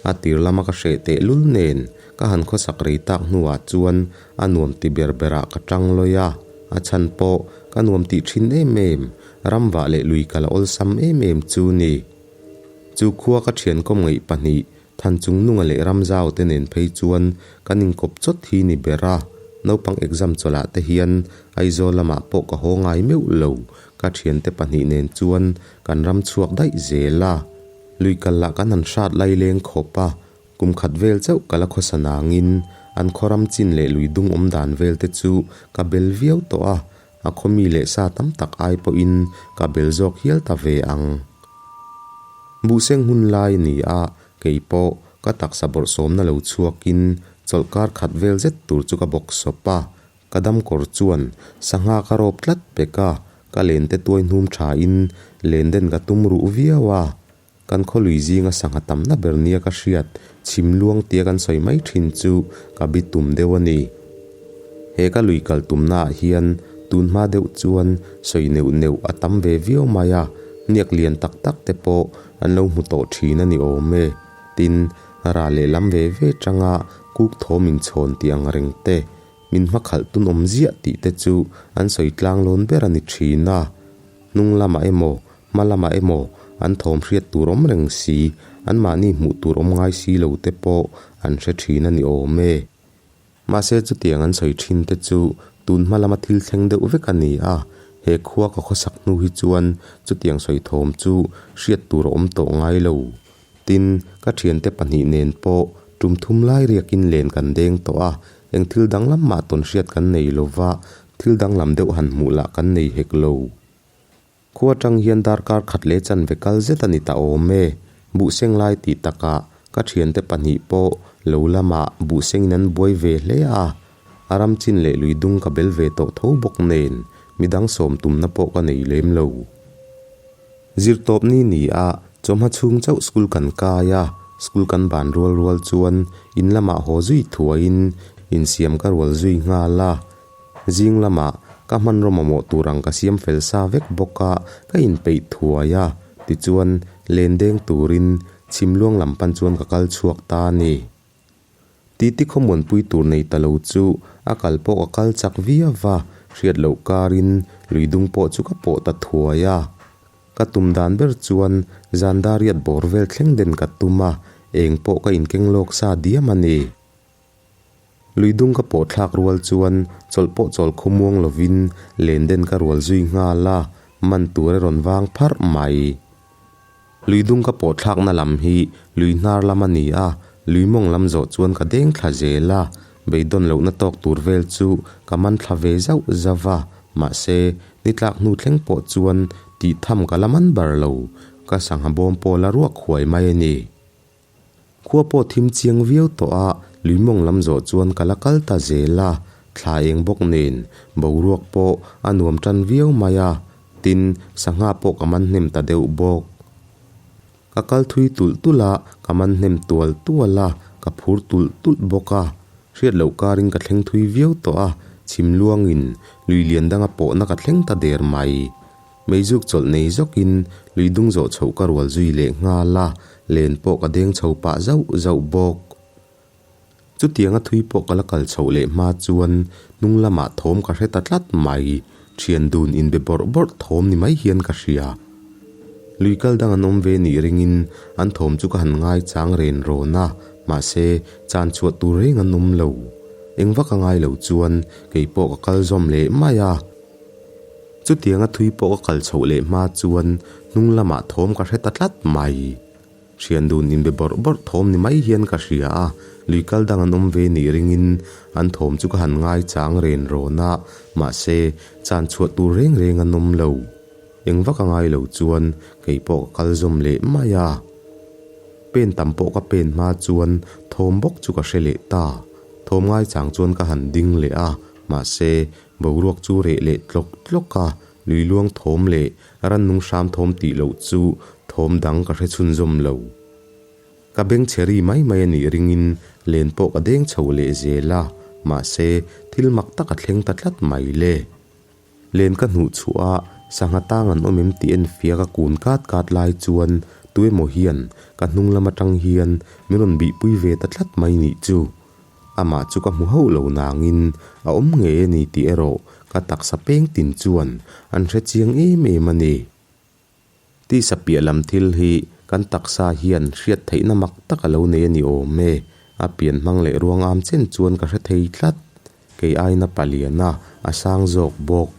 a tir lama ka hreh teh lul nen ka han khawsak rei tak hnuah chuan a nuam ti ber berah ka tang lawi a, a chhan pawh ka nuam tih thin em em, ramvah leh lui kal a awlsam em em chu ni. Chu khua ka thian kawm ngeih pahnih Thanchungnunga leh Ramzau te nen phei chuan kan inkawp chawt hi ni ber a, naupang exam chawlh ah te hian Aizawl lamah pawh ka haw ngai meuh lo, ka thiante pahnih nen chuan kan ram chhuak daih zel a. Lui kal lah kan han hrat lai leng khawp a, kum khat vel chauh ka la khawsa nangin an khaw ram chin leh lui dung awm dan vel te chu ka bel viau tawh a, a khaw mi leh sa tam tak ai pawhin ka bel zawk hial ta ve ang. Buhseng hun lai a ni a, kei pawh ka taksa bawrhsawmna lo chhuakin chawlhkar khat vel zet tur chu ka bawk sawp a, ka dam kawr chuan sangha ka rawp tlat pek a, ka lente tuai hnum thain len den ka tum ruh viau a. Kan khawlui zinga sangha tamna ber nia ka hriat chhim luang tia kan sawi mai thin chu ka bi tum deuh a ni. He ka lui kal tumnaah hian tun hma deuh chuan sawi neuh neuh a tam ve viau mai a, hniak lian tak tak te pawh an lo hmu tawh thin a ni awm e. Tin, ral leh lam ve ve tanga kuk thawm inchhawn tih ang reng te, min hmakhalh tun awm ziah tih te chu an sawi tlang lawn ber a ni thin a. Hnung lamah emaw, hma lamah emaw an thawm hriat tur awm reng si, anmahni hmuh tur awm ngai si lo te pawh an hre thin a ni awm e. Mahse chutiang an sawi thin te chu tun hma lama thil thleng deuh vek a ni a, he khua ka khawsak hnu hi chuan chutiang sawi thawm chu hriat tur a awm tawh ngai lo. Tin, ka thiante pahnih nen pawh tum thum lai riakin len kan deng tawh a, eng thil danglam mah tawn hriat kan nei lo va, thil danglam deuh han hmuh lah kan nei hek lo. Khua tang hian darkar khat leh chanve kal zet a ni ta awm e, buhseng lai tih takah. Ka thiante pahnih pawh lo lamah buhsengin an buai ve hle a, a ram chin leh lui dung ka bel ve tawh tho bawk nen midang sawm tumna pawh ka nei lem lo. Zirtawp ni ni a, chawhma chhung chauh school kan kai a, school kan ban rual rual chuan in lamah haw zui thuaiin insiam ka rual zui nghal a. Zing lamah ka hmanraw mamawh tur ang ka siam fel sa vek bawk a, ka inpeih thuai a, tichuan len deng turin chhimluang lam pan chuan ka kal chhuak ta a ni. Titi khawmuanpui tur nei ta lo chu a kal pawh ka kal chak viau va, hriat loh karin lui dung pawh chu ka pawh ta thuai a. Ka tum dan ber chuan zan dariat bawr vel thleng den ka tum a, eng pawh ka inkeng lawk sa diam a ni. Lui dung ka pawh thlak rual chuan chawlh pawh chawl khawmuang lovin len den ka rual zui nghal a, man tur a rawn vang pharh mai. Lui dung ka pawh thlakna lam hi lui hnar lam a ni a, lui mawng lam zawh chuan ka deng thla zel a, beidawn lohna tawk tur vel chu ka man thla ve zauh zauh a, mahse ni tlak hnu thleng pawh chuan tih tham ka la man bar lo, ka sangha bawm pawh la ruak huai mai a ni. Khua pawh thim chiang viau tawh a, lui mawng lam zawh chuan ka la kal ta zel a, thla eng bawk nen boruak pawh a nuam tan viau mai a, tin sangha pawh ka man hnem ta deuh bawk. Ka kal thui tulh tulh a, ka man hnem tual tual a, ka phur tulh tulh bawk a, hriat loh karin ka thleng thui viau tawh a, chhim luangin lui lian danga pawhna ka thleng ta der mai. Meizuk chawlh nei zawkin lui dung zawh chhoh ka rual zui leh nghal a, len pawh ka deng chho pah zauh zauh bawk. Chutianga thui pawh ka la kal chhoh leh hma chuan hnung lamah thawm ka hre ta tlat mai, thian dun inbe bawrh bawrh thawm ni mai hian ka hria. Lui kal dang an awm ve nih ringin an thawm chu ka han ngaichang ren rawn a, mahse chan chhuah tur reng an awm lo. Eng vak a ngai lo chuan kei pawh ka kal zawm leh mai a. Chutianga thui pawh ka kal chhoh leh hma chuan hnung lamah thawm ka hre ta tlat mai. Thian dun inbe bawrh bawrh thawm ni mai hian ka hria a, lui kal dang an awm ve nih ringin an thawm chu ka han ngaichang ren rawn a, mahse chan chhuah tur reng reng an awm lo. Eng vak a ngai lo chuan kei pawh ka kal zawm leh mai a. Pen tam pawh ka pen hma chuan thawm bawk chu ka hre leh ta. Thawm ngaichang chuan ka han ding leh a, mahse Boruak chu reh leh tlawk tlawk a, lui luang thawm leh rannung hram thawm tih loh chu thawm dang ka hre chhunzawm lo. Ka beng chhe ri mai mai a nih ringin len pawh ka deng chho leh zel a, mahse thil mak tak a thleng ta tlat mai le. Len ka hnuh chhuah a, sangha tang an awm em tih enfia ka kun kat kat lai chuan tuemaw hian ka hnung lam atang hian min rawn bihpui ve ta tlat mai nih chu. Amah chu ka hmu hauh lo nangin a awm ngei a ni tih erawh ka taksa peng tin chuan an hre chiang em em a ni. Tisa piah lam thil hi kan taksa hian hriat theihna mak tak a lo nei a ni awm e. A pian hmang leh ruang am chen chuan ka hre thei tlat. Kei aina paliana a sang zawk bawk.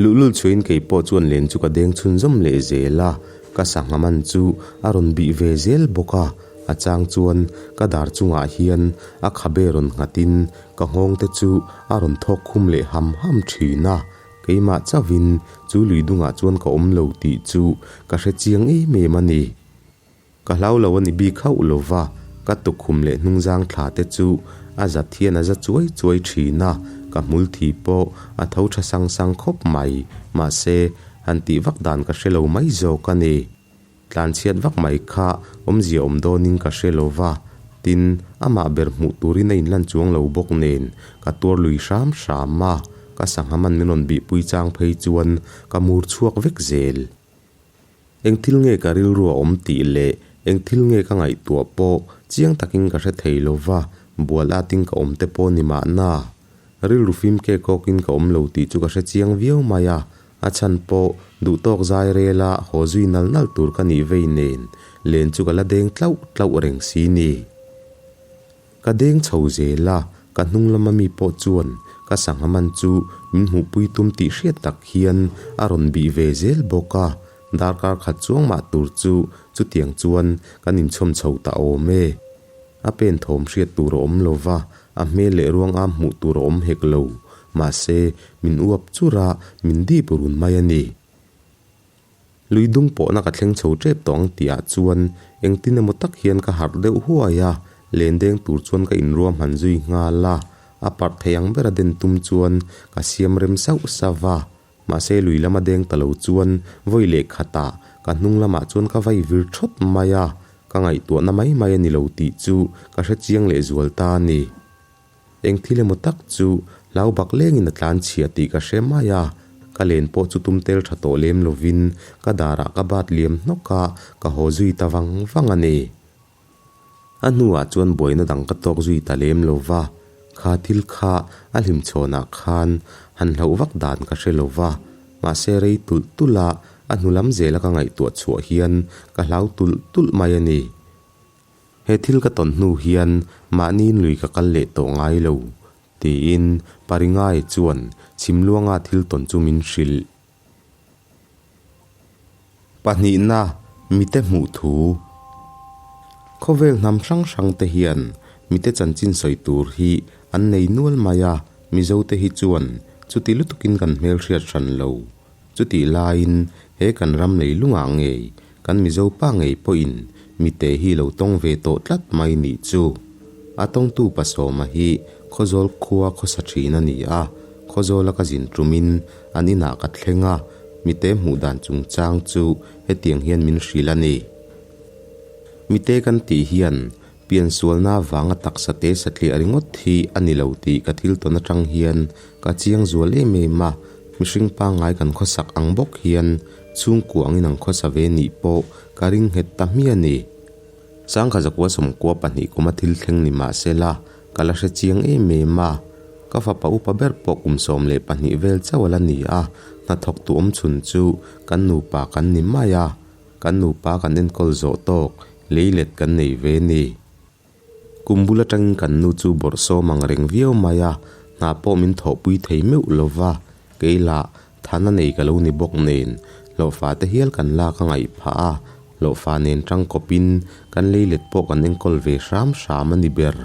Luhlul chhuahin kei pawh chuan len chu ka deng chhunzawm leh zel a, ka sangha man chu a rawn bih ve zel bawk a, a chang chuan ka dar chungah hian a khabe rawn nghatin ka nghawng te chu a rawn thawk khum leh ham ham thin a, keimah chauhin chu lui dungah chuan ka awm lo tih chu ka hre chiang em em a ni. Ka hlau lo a ni bik hauh lo va, ka tukkhum leh hnungzang thla te chu a zat hian a za chuai chuai thin a, ka hmul thi pawh a tho tha sang sang khawp mai, mahse, han tih vak dan ka hre lo mai zawk a ni. Tlanchhiat vak mai kha awmzia awm dawnin ka hre lo va, tin, amah ber hmuh turin a inlan chuang lo bawk nen ka tuar lui hram hram a, ka sangha man min rawn bihpui chang phei chuan ka mur chhuak vek zel. Eng thil nge ka rilru a awm tih leh eng thil nge ka ngaihtuah pawh chiang takin ka hre thei lo va, bual atin ka awm te pawh ni mahna. Rilru fim kek awkin ka awm lo tih chu ka hre chiang viau mai a, a chhan pawh duhtawk zai rela haw zui nal nal tur ka nih vei nen len chu ka la deng tlauh tlauh reng si ni. Ka deng chho zel a, ka hnung lama mi pawh chuan ka sangha man chu min hmuhpui tum tih hriat tak hian a rawn bih ve zel bawk a, darkar khat chuang mah tur chu chutiang chuan kan inchhawm chho ta awm e. A pen thawm hriat tur a awm lo va, a hmel leh ruang am hmuh tur a awm hek lo, mahse min uap chur a, min dip run mai a ni. Lui dung pawhna ka thleng chho tep tawh ang tihah chuan engtin emaw tak hian ka harh deuh huai a, len deng tur chuan ka inruahman zui nghal a. A parh thei ang bera den tum chuan ka siam rem sauh sauh a. Mahse lui lama deng ta lo chuan vawi leh khatah ka hnung lamah chuan ka vai vir thawt mai a, ka ngaihtuahna mai mai a ni lo tih chu ka hre chiang leh zual ta a ni. Eng thil emaw tak chu hlau bak lengin a tlan chhia tih ka hre mai a, ka len pawh chu tum tel tha tawh lem lovin ka darah ka bat liam hnawk a, ka haw zui ta vang vang a ni. A hnuah chuan buaina dang ka tawk zui ta lem lo va, kha thil kha a hlimchhawnah khan han hlauh vak dan ka hre lo va, mahse rei tulh tulh a, a hnu lam zela ka ngaihtuah chhuah hian ka hlau tulh tulh mai a ni. He thil ka tawn hnu hian mahniin lui ka kal leh tawh ngai lo, tiin Paringai chuan Chhimluanga thil tawn chu min hrilh. Pahnihna, mite hmuh thu. Khawvel hnam hrang hrang te hian mite chanchin sawi tur hi an nei nual mai a, Mizote hi chuan chuti lutukin kan hmelhriat hran lo. Chutih laiin he kan ram lei lungah ngei kan Mizo pa ngei pawhin mite hi lo tawng ve tawh tlat mai nih chu. A tawngtu Pasawma hi Khawzawl khua khawsa thin a ni a, Khawzawla ka zin tumin an inah ka thleng a, mite hmuh dan chungchang chu hetiang hian min hrilh a ni. Mite kan tih hian piansualna vanga taksa te satliah ringawt hi a ni lo tih ka thil tawn atang hian ka chiang zual em em a, mihring pangngai kan khawsak ang bawk hian chhungkua angin an khawsa ve nih pawh ka ring nghet ta hmiah a ni. Sangkha zakua sawmkua pahnih kuma thil thleng ni mah se la, ka la hre chiang em em a. Ka fapa upa ber pawh kum 12 vel chauh a la ni a, hnathawk tu awm chhun chu kan nupa kan ni mai a. Kan nupa kan enkawl zawh tawk leilet kan nei ve ni. Kum bul atangin kan nu chu bawrh sawm ang reng viau mai a, hna pawh min thawhpui thei meuh lo va, kei lah Than a nei ka lo ni bawk nen, hlawhfa te hial kan lak a ngaih phah a, hlawhfa nen tangkawpin kan leilet pawh kan enkawl ve hram hram a ni ber.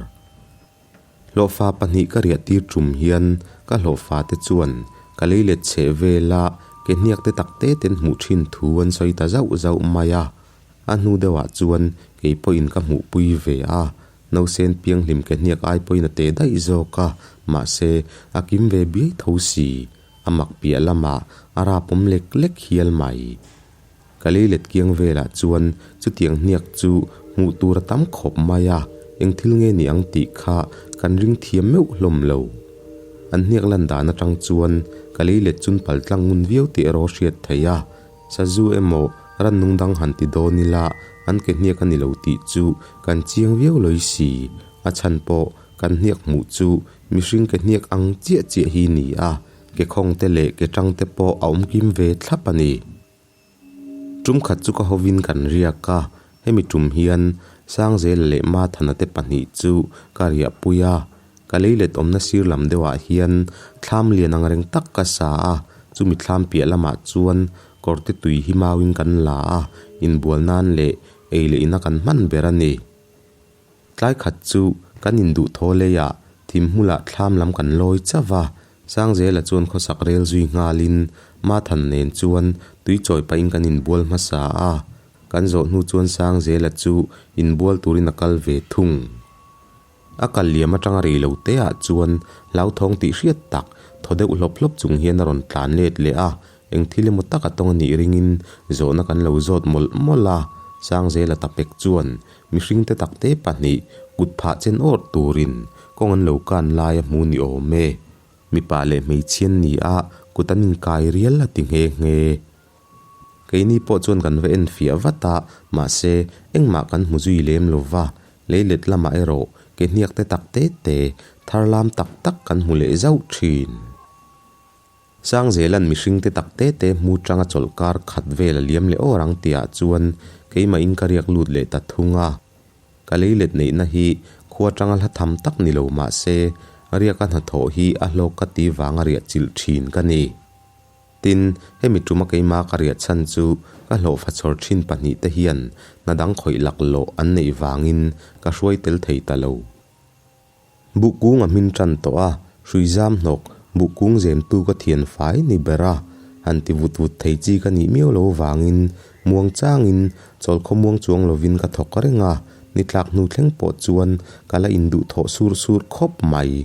Hlawhfa pahnih ka riah tir tum hian ka hlawhfa te chuan ka leilet chheh vela ke hniak te tak te ten hmuh thin thu an sawi ta zauh zauh mai a, a hnu deuhah chuan kei pawhin ka hmuhpui ve a, Nausen pianghlim ke hniak ai pawhin a teh daih zawk a, mahse a kim ve biai tho si. A mak piah lamah a rapawm lek lek hial mai. Ka leilet kiang velah chuan chutiang hniak chu hmuh tur a tam khawp mai a, eng thil nge ni ang tih kha kan ring thiam meuh hlawm lo. An hniak lan dan atang chuan ka leilet chun pal tlang ngun viau tih erawh hriat theih a, sazu emaw rannung dang han ti dawn ila an ke hniak a ni lo tih chu kan chiang viau lawi si. A chhan pawh kan hniak hmuh chu Mihring ke hniak ang chiah chiah hi ni a, ke khawng te leh ke tang te pawh a awm kim ve thlap a ni. Tum khat chu ka hovin kan riak a, hemi tum hian Sangzela leh Mathana te pahnih chu ka riahpui a, ka leilet awmna sir lam deuhah hian thlam lian ang reng tak ka sa a, chumi thlam piah lamah chuan kawrte tui hi mauin kan la a, inbual nan leh ei leh ina kan hman ber a ni. Tlai khat chu kan induh thaw leiah thim hmulah thlam lam kan lawi chauh a, Sangzela chuan khawsak rel zui nghalin Mathan nen chuan tui chawi pahin kan inbual hmasa a, kan zawh hnu chuan Sangzela chu inbual turin a kal ve thung. A kal liam atanga rei lo te ah chuan hlauthawng tih hriat tak thaw deuh hlawp hlawp chung hian a rawn tlan let leh a, Eng thil emaw tak a tawng a nih ringin zawhna kan lo zawt mawlh mawlh a, Sangzela tapek chuan mihring te tak te pahnih kut phah chen awrh turin kawng an lo kan lai a hmu ni awm e. Mipa leh hmeichhian ni a kut an inkai rial a ti nghe nghe. Keini pawh chuan kan va en fiah vat a, mahse engmah kan hmu zui lem lo va, leilet lamah erawh ke hniak te tak te te thar lam tak tak kan hmu leh zauh thin. Sangzela'n mihring te tak te te hmu tanga chawlh kar khat vel a liam leh awr ang tihah chuan keimah in ka riak lut leh ta thung a. Ka leilet neihna hi khua tanga hla tham tak ni lo mah se riaka hnathawh hi a hlawk ka ti vanga riah chilh thin ka ni. Tin, hemi tuma keimah ka riah chhan chu ka hlawhfa chhawr thin pahnih te hian hna dang khawih laklawh an neih vangin ka hruai tel thei ta lo. Buhkung a hmin tan tawh a, hrui zam hnawk, buhkung zemtu ka thian fai ni ber a. Han ti vut vut thei chi ka nih miau lo vangin muang changin chawl khawmuang chuang lovin ka thawk reng a, ni tlak hnu thleng pawh chuan ka la induhthawh sur sur khawp mai.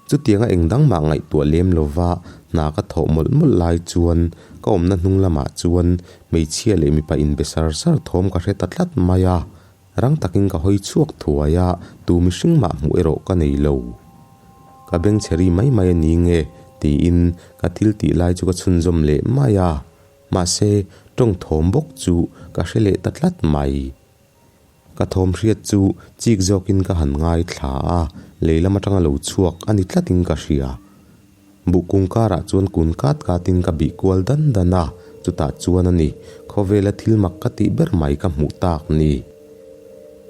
Chutianga eng dang mah ngaihtuah lem lova hna ka thawh mawlh mawlh lai chuan ka awmna hnung lamah chuan hmeichhia leh mipa inbe sar sar thawm ka hre ta tlat mai a. Rang takin ka hawi chhuak thuai a, tu mihring mah hmuh erawh ka nei lo. Ka beng chhe ri mai mai a ni nge tiin ka thil tih lai chu ka chhunzawm leh mai a. Mahse, tawng thawm bawk chu ka hre leh ta tlat mai. Ka thawm hriat chu chik zawkin ka han ngaithla a, lei lam atanga lo chhuak a ni tlatin ka hria. Buh kung karah chuan kun kat katin ka bih kual dan dan a, chutah chuan a ni, khawvela thil mak ka tih ber mai ka hmuh tak ni.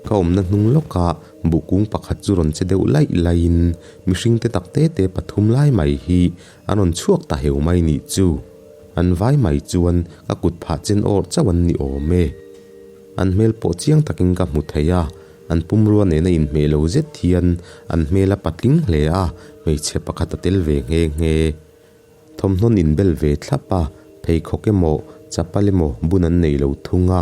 Ka awmna hnung lawka buh kung pakhat chu rawn che deuh laih laihin mihring te tak te te pathum lai mai hi an rawn chhuak ta heu mai nih chu. An vai mai chuan ka kut phah chen awrh chauh an ni awm e. An hmel pawh chiang takin ka hmu thei a, an pumrua nena inhmeh lo zet hian an hmel a patling hle a, hmeichhe pakhat a tel ve nghe nghe. Thawmhnawn inbel ve thlap a, pheikhawk emaw chapal emaw bun an nei lo thung a.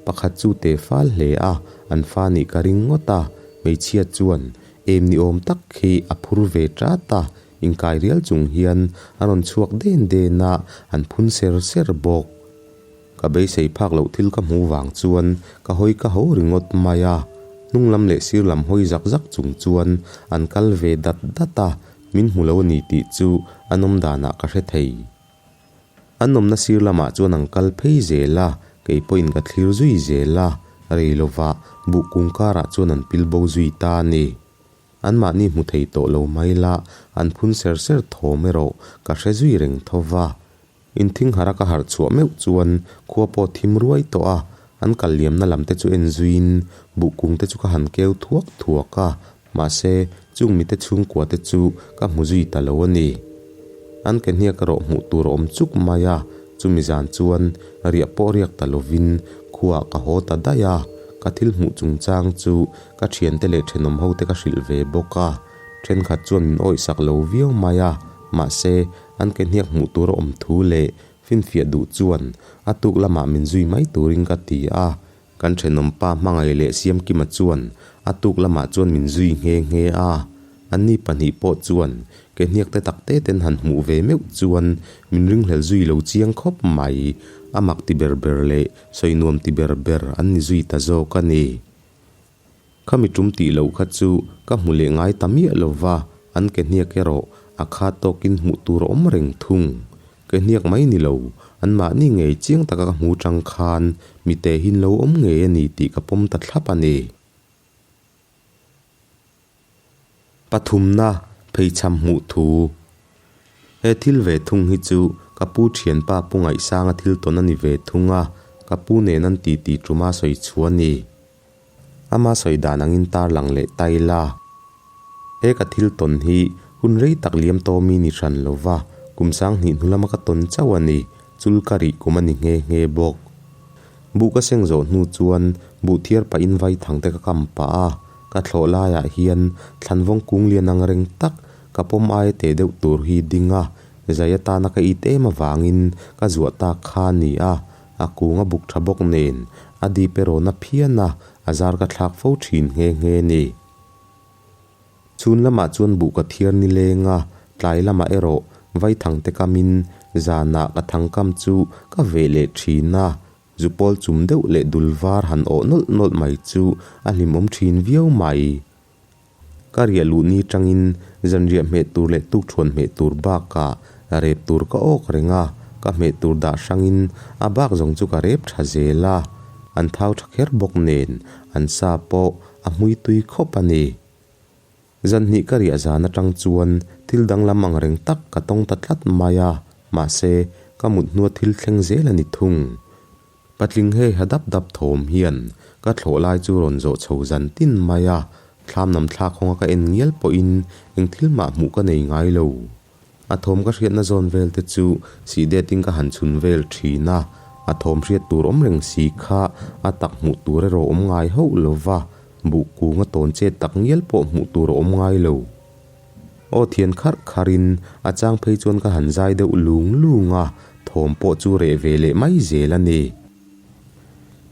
Pakhat chu teh fal hle a, an fa nih ka ring ngawt a, hmeichhia chuan em ni awm tak khi a phur ve tat a, inkai rial chung hian a rawn chhuak den den a, an phun ser ser bawk. Ka beisei phak loh thil ka hmuh vang chuan ka hawi ka ho ringawt mai a, hnung lam leh sir lam hawi zak zak chung chuan an kal ve dat dat a, min hmu lo a ni tih chu an awm danah ka hre thei. An awmna sir lamah chuan an kal phei zel a, kei pawhin ka thlir zui zel a, rei lovah buh kung karah chuan an pil bo zui ta a ni. Anmahni hmu thei tawh lo mai la, an phun ser ser thawm erawh ka hre zui reng tho va. Inthing harh a ka harh chhuah meuh chuan khua pawh thim ruai tawh a, an kal liamna lam te chu en zuiin buh kung te chu ka han keu thuak thuak a, mahse chung mite chhungkua te chu ka hmu zui ta lo a ni. An ke hniak erawh hmuh tur a awm chuk mai a, chumi zan chuan riah pawh riak ta lovin khuaah ka haw ta daih a, ka thil hmuh chungchang chu ka thiante leh thenawm ho te ka hrilh ve bawk a, thenkhat chuan min awihsak lo viau mai a, mahse An ke hniak hmuh tur a awm thu leh finfiah duh chuan a tuk lamah min zui mai turin ka ti a, kan thenawm pa hmangaih leh Siamkima chuan a tuk lamah chuan min zui nghe nghe a. Anni pahnih pawh chuan ke hniak te tak te ten han hmuh ve meuh chuan min ringhlel zui lo chiang khawp mai, a mak ti ber ber leh sawi nuam ti ber ber an ni zui ta zawk a ni. Khami tum tih loh kha chu ka hmu leh ngai ta miah lo va, an ke hniak erawh a kha tawkin hmuh tur a awm reng thung. Ke hniak mai ni lo, anmahni ngei chiang taka ka hmu chang khan mite hin lo awm ngei a ni tih ka pawm ta thlap a ni. Pathumna, pheichham hmuh thu. He thil ve thung hi chu ka pu thianpa Pu Ngaihsanga thil tawn a ni ve thung a, ka pu nen an titi tuma sawi chhuah a ni. Ama sawi dan angin tarlang leh ta ila. He ka thil tawn hi hun rei tak liam tawmi ni hran lova, kum sanghnih hnu lama ka tawn chauh a ni, chul ka rih kum a ni nghe nghe bawk. Buh ka seng zawh hnu chuan buh thiar pahin vai thang te ka kam pah a, ka thlawh laiah hian thlanvawng kung lian ang reng tak ka pawm aia teh deuh tur hi ding a, zai atana ka it em avangin ka zuah tak kha a ni a, A kung a buk tha bawk nen, a dip erawh na phian a, a zar ka thlak fo thin nghe nghe ni. Chhun lamah chuan buh ka thiar ni leng a, tlai lamah erawh vaithang te kamin zanah ka thangkam chu ka veh leh thin a, zupawl chum deuh leh dul var han awh nawlh nawlh mai chu a hlimawm thin viau mai. Ka riah luh ni tangin zanriah hmeh tur leh tukthuan hmeh tur bakah rep tur ka awk reng a, ka hmeh tur dah hrangin a bak zawng chu ka rep tha zel a, an thau tha kher bawk nen an sa pawh a hmui tui khawp a ni. Zanhnih ka riah zan atang chuan thil danglam ang reng tak ka tawng ta tlat mai a, mahse ka mut hnua thil thleng zel a ni thung. Patling hei ha dap dap thawm hian ka thlawh lai chu rawn zawh chho zan tin mai a, thlam nam thlak hawnga ka en ngial pawhin eng thil mah hmuh ka nei ngai lo. A thawm ka hriatna zawn vel te chu sih detin ka han chhun vel thin a, a thawm hriat tur awm reng si kha a tak hmuh tur erawh awm ngai hauh lo va, buh kung a tawn chet tak ngial pawh hmuh tur a awm ngai lo. Aw thian kharh kharhin a chang phei chuan ka han zai deuh lung lung a, thawm pawh chu reh ve leh mai zel a ni.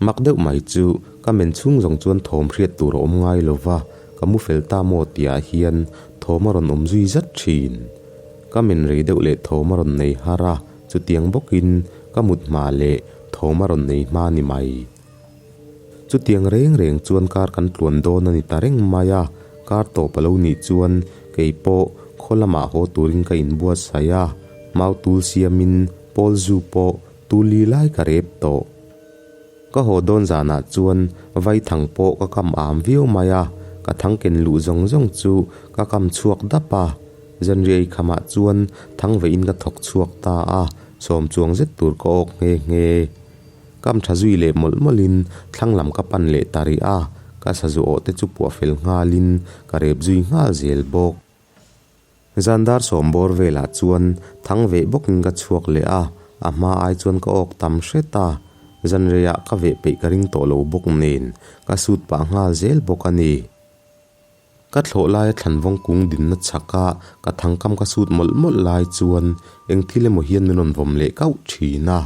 Mak deuh mai chu ka men chhung zawng chuan thawm hriat tur a awm ngai lo va, ka mu fel ta maw tihah hian thawm a rawn awm zui zat thin. Ka men rei deuh leh thawm a rawn nei har a, chutiang bawkin ka mut hma leh thawm a rawn nei hma ni mai. Chutiang reng reng chuan kar kan tluan dawn a ni ta reng mai a, kar tawp a lo nih chuan kei pawh khaw lamah haw turin ka inbuatsaih a, mau tul siamin pawl zu pawh tuli lai ka rep tawh. Ka haw dawn zanah chuan vaithang pawh ka kam am viau mai a, ka thang ken luh zawng zawng chu ka kam chhuak dap a. Zanriai khamah chuan thang veiin ka thawk chhuak ta a, sawm chuang zet tur ka awk nghe nghe. Kam tha zui leh mawlh mawlhin thlang lam ka pan leh ta rih a, ka sazu awh te chu puah fel nghalin ka rep zui nghal zel bawk. Zan dar sawm bawr velah chuan thang veh bawkin ka chhuak leh a, a hma ai chuan ka awk tam hret a, zan reiah ka veh peih ka ring tawh lo bawk nen ka sut pah nghal zel bawk a ni. Ka thlawh laia thlanvawng kung dinna chhaka ka thangkam ka sut mawlh mawlh lai chuan eng thil emaw hian min rawn vawm leh kauh thin a.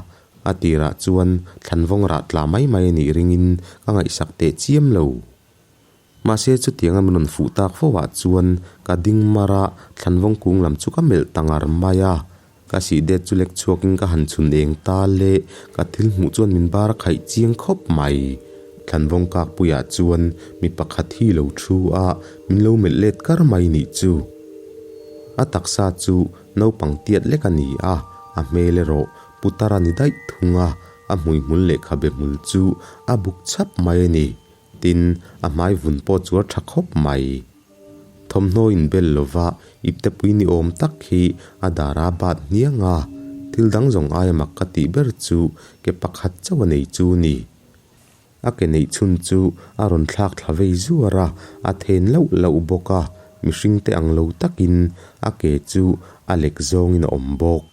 A tirah chuan thlanvawng rah tla mai mai a nih ringin ka ngaihsak teh chiam lo. Mahse chutianga min rawn fuh tak fo ah chuan ka ding mar a, thlanvawng kung lam chu ka melh ta ngar mai a. Ka sih det chu lek chhuakin ka han chhun eng ta le, ka thil hmuh chuan min bar a khaih chiang khawp mai. Thlanvawng kakpuiah chuan mi pakhat hi lo thu a, min lo melh let kar mai nih chu. A taksa chu naupang tiat lek a ni a, a hmel erawh putar a ni daih thung a, a hmuihmul leh khabe hmul chu a buk chhap mai a ni. Tin, a hmai vun pawh chu a tha khawp mai. Thawmhnaw inbel lova iptepui ni awm tak hi a dar a bat hniang a, thil dang zawng aia mak ka tih ber chu ke pakhat chauh a nei chu ni. A ke neih chhun chu a rawn thlak thla vei zuar a, a then lauh lauh bawk a, mihring te ang lo takin a ke chu a lek zawngin a awm bawk.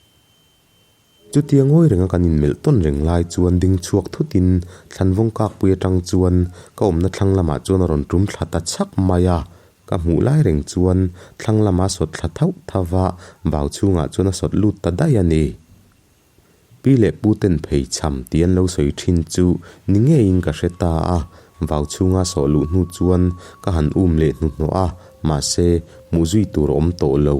Chutia ngawi renga kan inmelh tawn reng lai chuan ding chhuak thutin thlanvawng kakpui atang chuan ka awmna thlang lamah chuan a rawn tum thla ta chhak mai a. Ka hmuh lai reng chuan thlang lama sawt thla thauh thauh va, vau chhungah chuan a sawt lut ta daih a ni. Pi leh pu ten phei cham tih an lo sawi thin chu ni ngeiin ka hre ta a, vau chhunga sawh luh hnu chuan ka han um leh hnuhnawh a, mahse hmuh zui tur a awm tawh lo.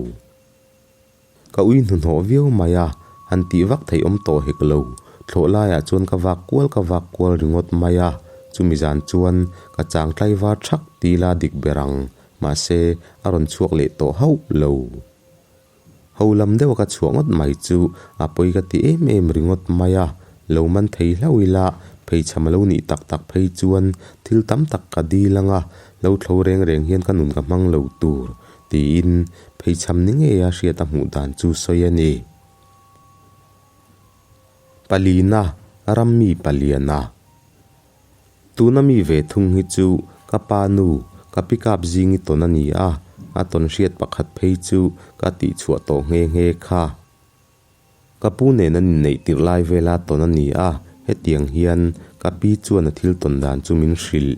Ka ui hnuhnawh viau mai a, han tih vak theih awm tawh hek lo. Thlawh laiah chuan ka vak kual ka vak kual ringawt mai a, chumi zan chuan ka chang tlaivar thak ti la dik ber ang, mahse a rawn chhuak leh tawh hauh lo. Ho lam deuha ka chhuah ngawt mai chu a pawi ka ti em em ringawt mai a, lo man thei hlauh ila pheichham a lo nih tak tak phei chuan thil tam tak ka dil ang a, lo thlo reng reng hian ka nun ka hmang lo tur. Tiin pheichham ni ngeia hriat a hmuh dan chu sawi a ni. Palina, Rammi Paliana. Tuna mi ve thung hi chu ka pa nu, ka pick up zingi tawn a ni a, a tawn hriat pakhat phei chu ka tihchhuah tawh nghe nghe kha. Ka pu nen an inneih tirh lai vela tawn a ni a, hetiang hian ka pi chuan a thil tawn dan chu min hrilh.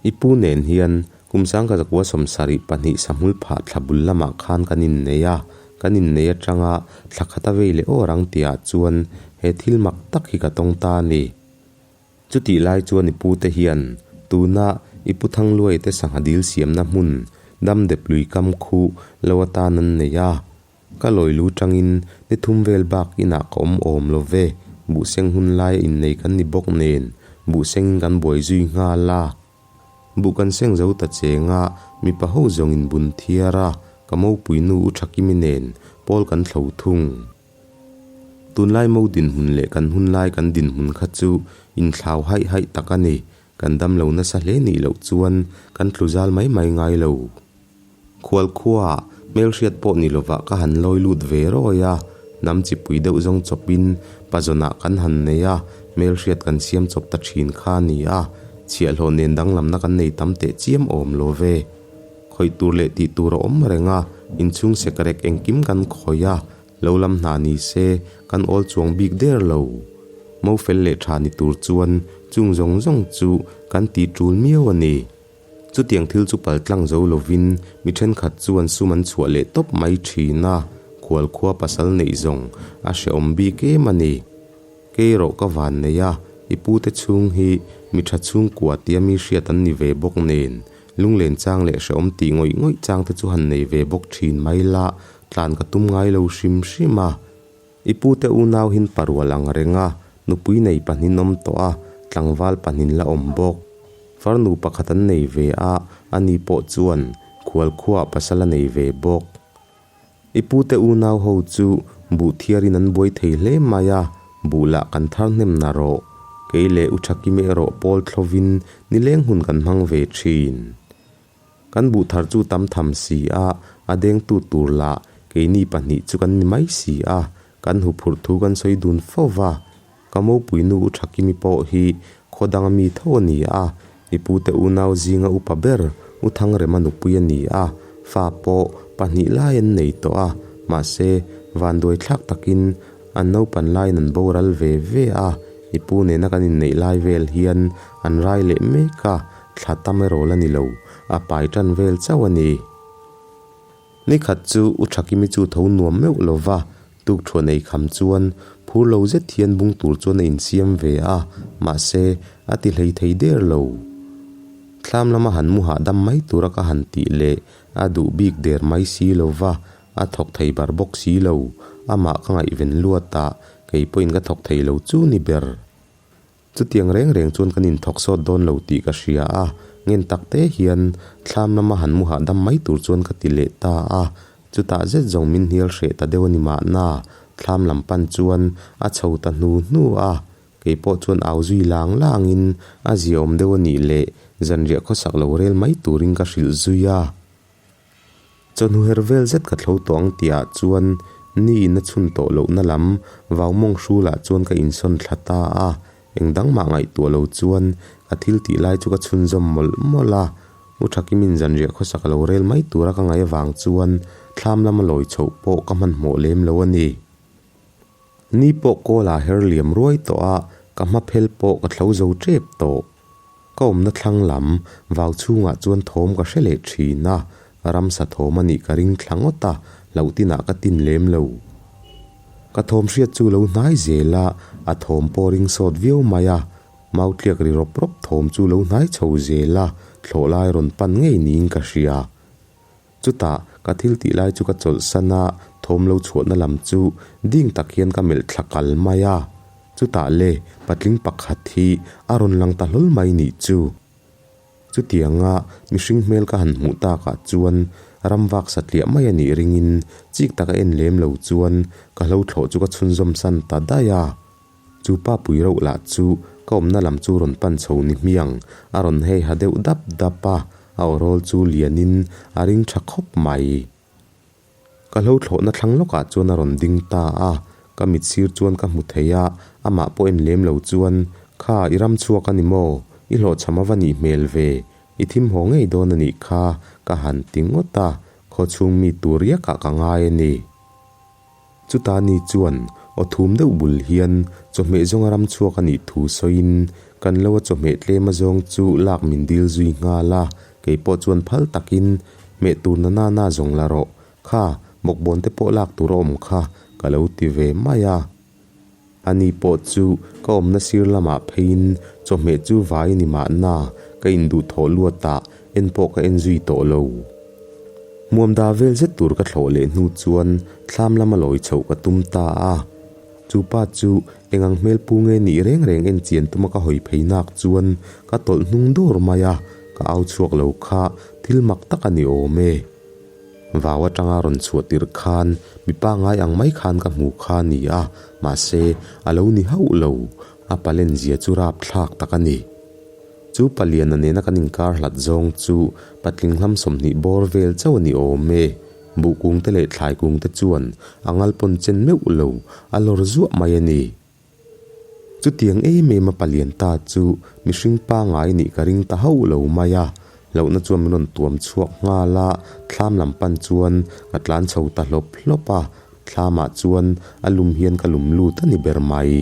I pu nen hian kum sangkhat zakua 72 sahmul phah thla bul lamah khan kan innei a, kan innei atanga thla khat a vei leh awr ang tihah chuan he thil mak tak hi ka tawng ta a ni. Chutih lai chuan i pute hian tuna i pu Thangluai te sangha dil siamna hmun dam dep lui kam khu lo atan an nei a. Ka lawi lu tangin ni thum vel bak inah ka awm awm lo ve, buhseng hun laia innei kan ni bawk nen buhsengin kan buai zui nghal a. Buh kan seng zo ta cheng a, mipa ho zawngin bun thiar a, ka mopui nu u Thakimi nen pawl kan thlo thung. Tunlai mo dinhmun leh kan hunlai kan dinhmun kha chu inthlau haih haih tak a ni, kan damlo nasa hle nih loh chuan kan tlu zal mai mai ngai lo. Khualkhuaah hmelhriat pawh ni lovah ka han lawi lut ve rawi a, hnam chipui deuh zawng chawpin pazawnah kan han nei a, hmelhriat kan siam chawp ta thin kha a ni a, chhiahhlawh nen danglamna kan nei tam teh chiam awm lo ve. Khawih tur leh tih tur a awm reng a, inchhung sekrek engkim kan khawih a, lo lam hna ni se kan awl chuang bik der lo. Mo fel leh tha ni tur chuan chung zawng zawng chu kan ti tul miau a ni. Chutiang thil chu paltlang zo lovin mi thenkhat chuan sum an chhuah leh tawp mai thin a, khualkhua pasal neih zawng a hrehawm bik em a ni. Kei erawh ka van nei a, i pute chhung hi mi tha chhungkua tia mi hriat an ni ve bawk nen, lunglen chang leh hrehawm tih ngawih ngawih chang te chu han nei ve bawk thin mai la, tlan ka tum ngai lo hrim hrim a. I pute unau hin parual ang reng a, nupui nei pahnin awm tawh a, tlangval pahnin la awm bawk. Farnu pakhat an nei ve a, ani pawh chuan khualkhuaah pasal a nei ve bawk. I pute unau ho chu buh thiarin an buai thei hle mai a, buh lah kan thar hnem na rawh. Kei leh U Thakimi erawh pawl thlovin nileng hun kan hmang ve thin. Kan buh thar chu tam tham si a, a dengtu tur lah keini pahnih chu kan ni mai si a, kan huphurh thu kan sawi dun fo va. Ka mopuinu U Thakimi pawh hi khaw danga mi tho a ni a, i pute unau zinga upa ber U Thangrema nupui a ni a, fa pawh pahnih lai an nei tawh a, mahse vanduai thlak takin an naupan laiin an boral ve ve a, i pu nena kan inneih lai vel hian an rai leh mek a, thla tam erawh la ni lo, a pai tan vel chauh a ni. Ni khat chu U Thakimi chu tho nuam meuh lo va, tukthuan ei kham chuan phur lo zet hian bung tur chuan a insiam ve a, mahse, a ti hlei thei der lo. Thlam lama han mu hahdam mai tura ka han tih leh a duh bik der mai si lo va, a thawk thei bar bawk si lo, amah ka ngaihven luat a, kei pawhin ka thawk thei lo chu ni ber. Chutiang reng reng chuan kan inthawk sawt dawn lo tih ka hria a, ngen tak te hian thlam lama han mu hahdam mai tur chuan ka ti leh ta a. Chutah zet zawng min hnial hreh ta deuh a ni mahna, thlam lam pan chuan a chho ta hnu hnu a. Kei pawh chuan au zui lang langin a ziaawm deuh a nih leh zanriah khawsak lo rel mai turin ka hrilh zui a. Chawhnu her vel zet ka thlo tawh ang tihah chuan ni in a chhun tawh lohna lam vau mawng hrulah chuan ka insawn thla ta a, eng dang mah ngaihtuah lo chuan ka thil tih lai chu ka chhunzawm mawlh mawlh a. U Thakimin zanriah khawsak a lo rel mai tura ka ngaih avang chuan thlam lama lawi chhoh pawh ka hmanhmawh lem lo a ni. Ni pawh kawl ah her liam ruai tawh a, ka hma phel pawh ka thlo zo tep tawh. Ka awmna thlang lam vau chhungah chuan thawm ka hre leh thin a, ramsa thawm a nih ka ring thla ngawt a, hlauh tinah ka tin lem lo. Ka thawm hriat chu lo hnai zel a, a thawm pawh ring sawt viau mai a, mau tliak ri rawp rawp thawm chu lo hnai chho zel a, thlawh lai rawn pan ngei niin ka hria. Chutah, ka thil tih lai chu ka chawlhsan a, thawm lo chhuahna lam chu ding tak hian ka melh thla kal mai a. Chutah le, patling pakhat hi a rawn lang ta hlawl mai nih chu. Chutianga mihring hmel ka han hmuh takah chuan ram vak satliah mai a nih ringin chik taka en lem lo chuan ka hlo thlawh chu ka chhunzawm san ta daih a. Chu pa pui reuh lah chu ka awmna lam chu rawn pan chho ni hmiang, a rawn hei ha deuh dap dap a, a awrawl chu lianin a ring tha khawp mai. Ka hlo thlawhna thlang lawkah chuan a rawn ding ta a, ka mit sir chuan ka hmu thei a, amah pawh en lem lo chuan, Kha, i ram chhuak a ni maw? I hlawhchham a va nih hmel ve, i thim haw ngei dawn a nih kha, ka han ti ngawt a, khawchhung mi tur riakah ka ngai a ni. Chuta ni chuan aw thum deuh bul hian chawhmeh zawnga ram chhuak a nih thu sawiin kan lo a chawhmeh tlem a zawng chu lak min dil zui nghal a, kei pawh chuan phal takin hmeh tur na na na zawng la rawh, kha bawkbawn te pawh lak tur a awm kha ka lo ti ve mai a. Ani pawh chu ka awmna sir lamah pheiin chawhmeh chu vai ni mahna ka induhthawh luatah en pawh ka en zui tawh lo. Hmuam da vel zet tur ka thlawh leh hnu chuan thlam lama lawi chhoh ka tum ta a. Chu pa chu eng ang hmel pu nge nih reng reng en chian tuma ka hawi phei nak chuan ka tawlh hnung dawr mai a, ka au chhuak lo kha thil mak tak a ni awm e. Vau atanga rawn chhuah tirh khan mipa ngai ang mai khan ka hmu kha a ni a, mahse a lo ni hauh lo, a palen zia chu rapthlak tak a ni. Chu paliana nena kan inkar hlat zawng chu patling hlam 20 bawr vel chauh a ni awm e. Buh kungte leh thlai kungte chuan a ngal pawn chen meuh lo, a lawr zuah mai a ni. Chutiang em em a palian ta chu mihring pangai nih ka ring ta hauh lo mai a. Hlauhna chuan min rawn tuam chhuak nghal a, thlam lam pan chuan ka tlan chho ta hlawp hlawp a. Thlamah chuan a lum hian ka lum lut a ni ber mai.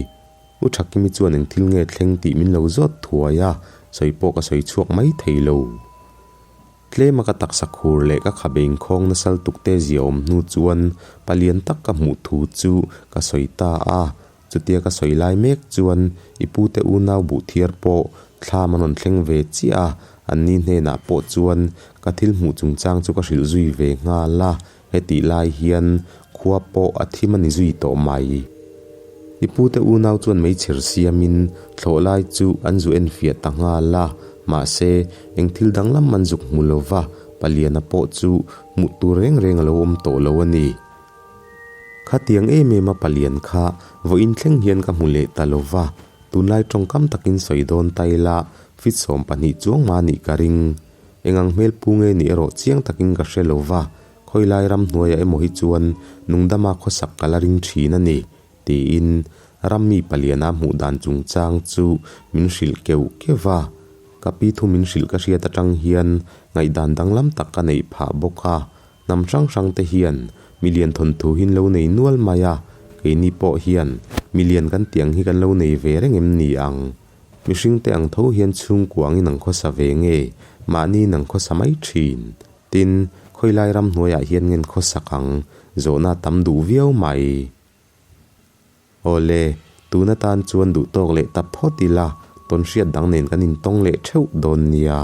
U Thakimi chuan eng thil nge thleng tih min lo zawt thuai a, sawi pawh ka sawi chhuak mai thei lo. Tlema ka taksa khur leh ka khabe inkhawng nasal tukte zia awm hnu chuan palian tak ka hmuh thu chu ka sawi ta a. Chutia ka sawi lai mek chuan i pute unau buh thiar pawh thlam an rawn thleng ve chiah a, anni hnenah pawh chuan ka thil hmuh chungchang chu ka hrilh zui ve nghal a, hetih lai hian khua pawh a thim a ni zui tawh mai. I pute unau chuan meichher siamin thlawh lai chu an zu enfiah ta nghal a, mahse eng thil danglam an zuk hmu lova, Paliana pawh chu hmuh tur reng reng a lo awm tawh lo a ni. Khatiang em em a palian kha vawiin thleng hian ka hmu leh ta lo va, tunlai tawngkam takin sawi dawn ta ila fit 12 chuang mah nih ka ring. Eng ang hmel pu nge nih erawh chiang takin ka hre lo va, khawilai ramhnuaiah emaw hi chuan nungdama khawsak ka la ring thin a ni, tiin rammi paliana hmuh dan chungchang chu min hrilh keuh keuh va. Ka pi thu min hrilh ka hriat atang hian ngaihdan danglam tak ka neih phah bawk a. Hnam hrang hrang te hian milian thawnthu hi an lo nei nual mai a, keini pawh hian milian kan tih ang hi kan lo nei ve reng em ni ang? Mihring te ang tho hian chhungkua angin an khawsa ve nge? Mahni in an khawsa mai thin. Tin, khawilai ramhnuaiah hian ngen khawsak ang zawhna a tam duh viau mai. Awle, tun atan chuan duh tawk leh ta phawt ila, tawnhriat dang nen kan intawng leh theuh dawn nia.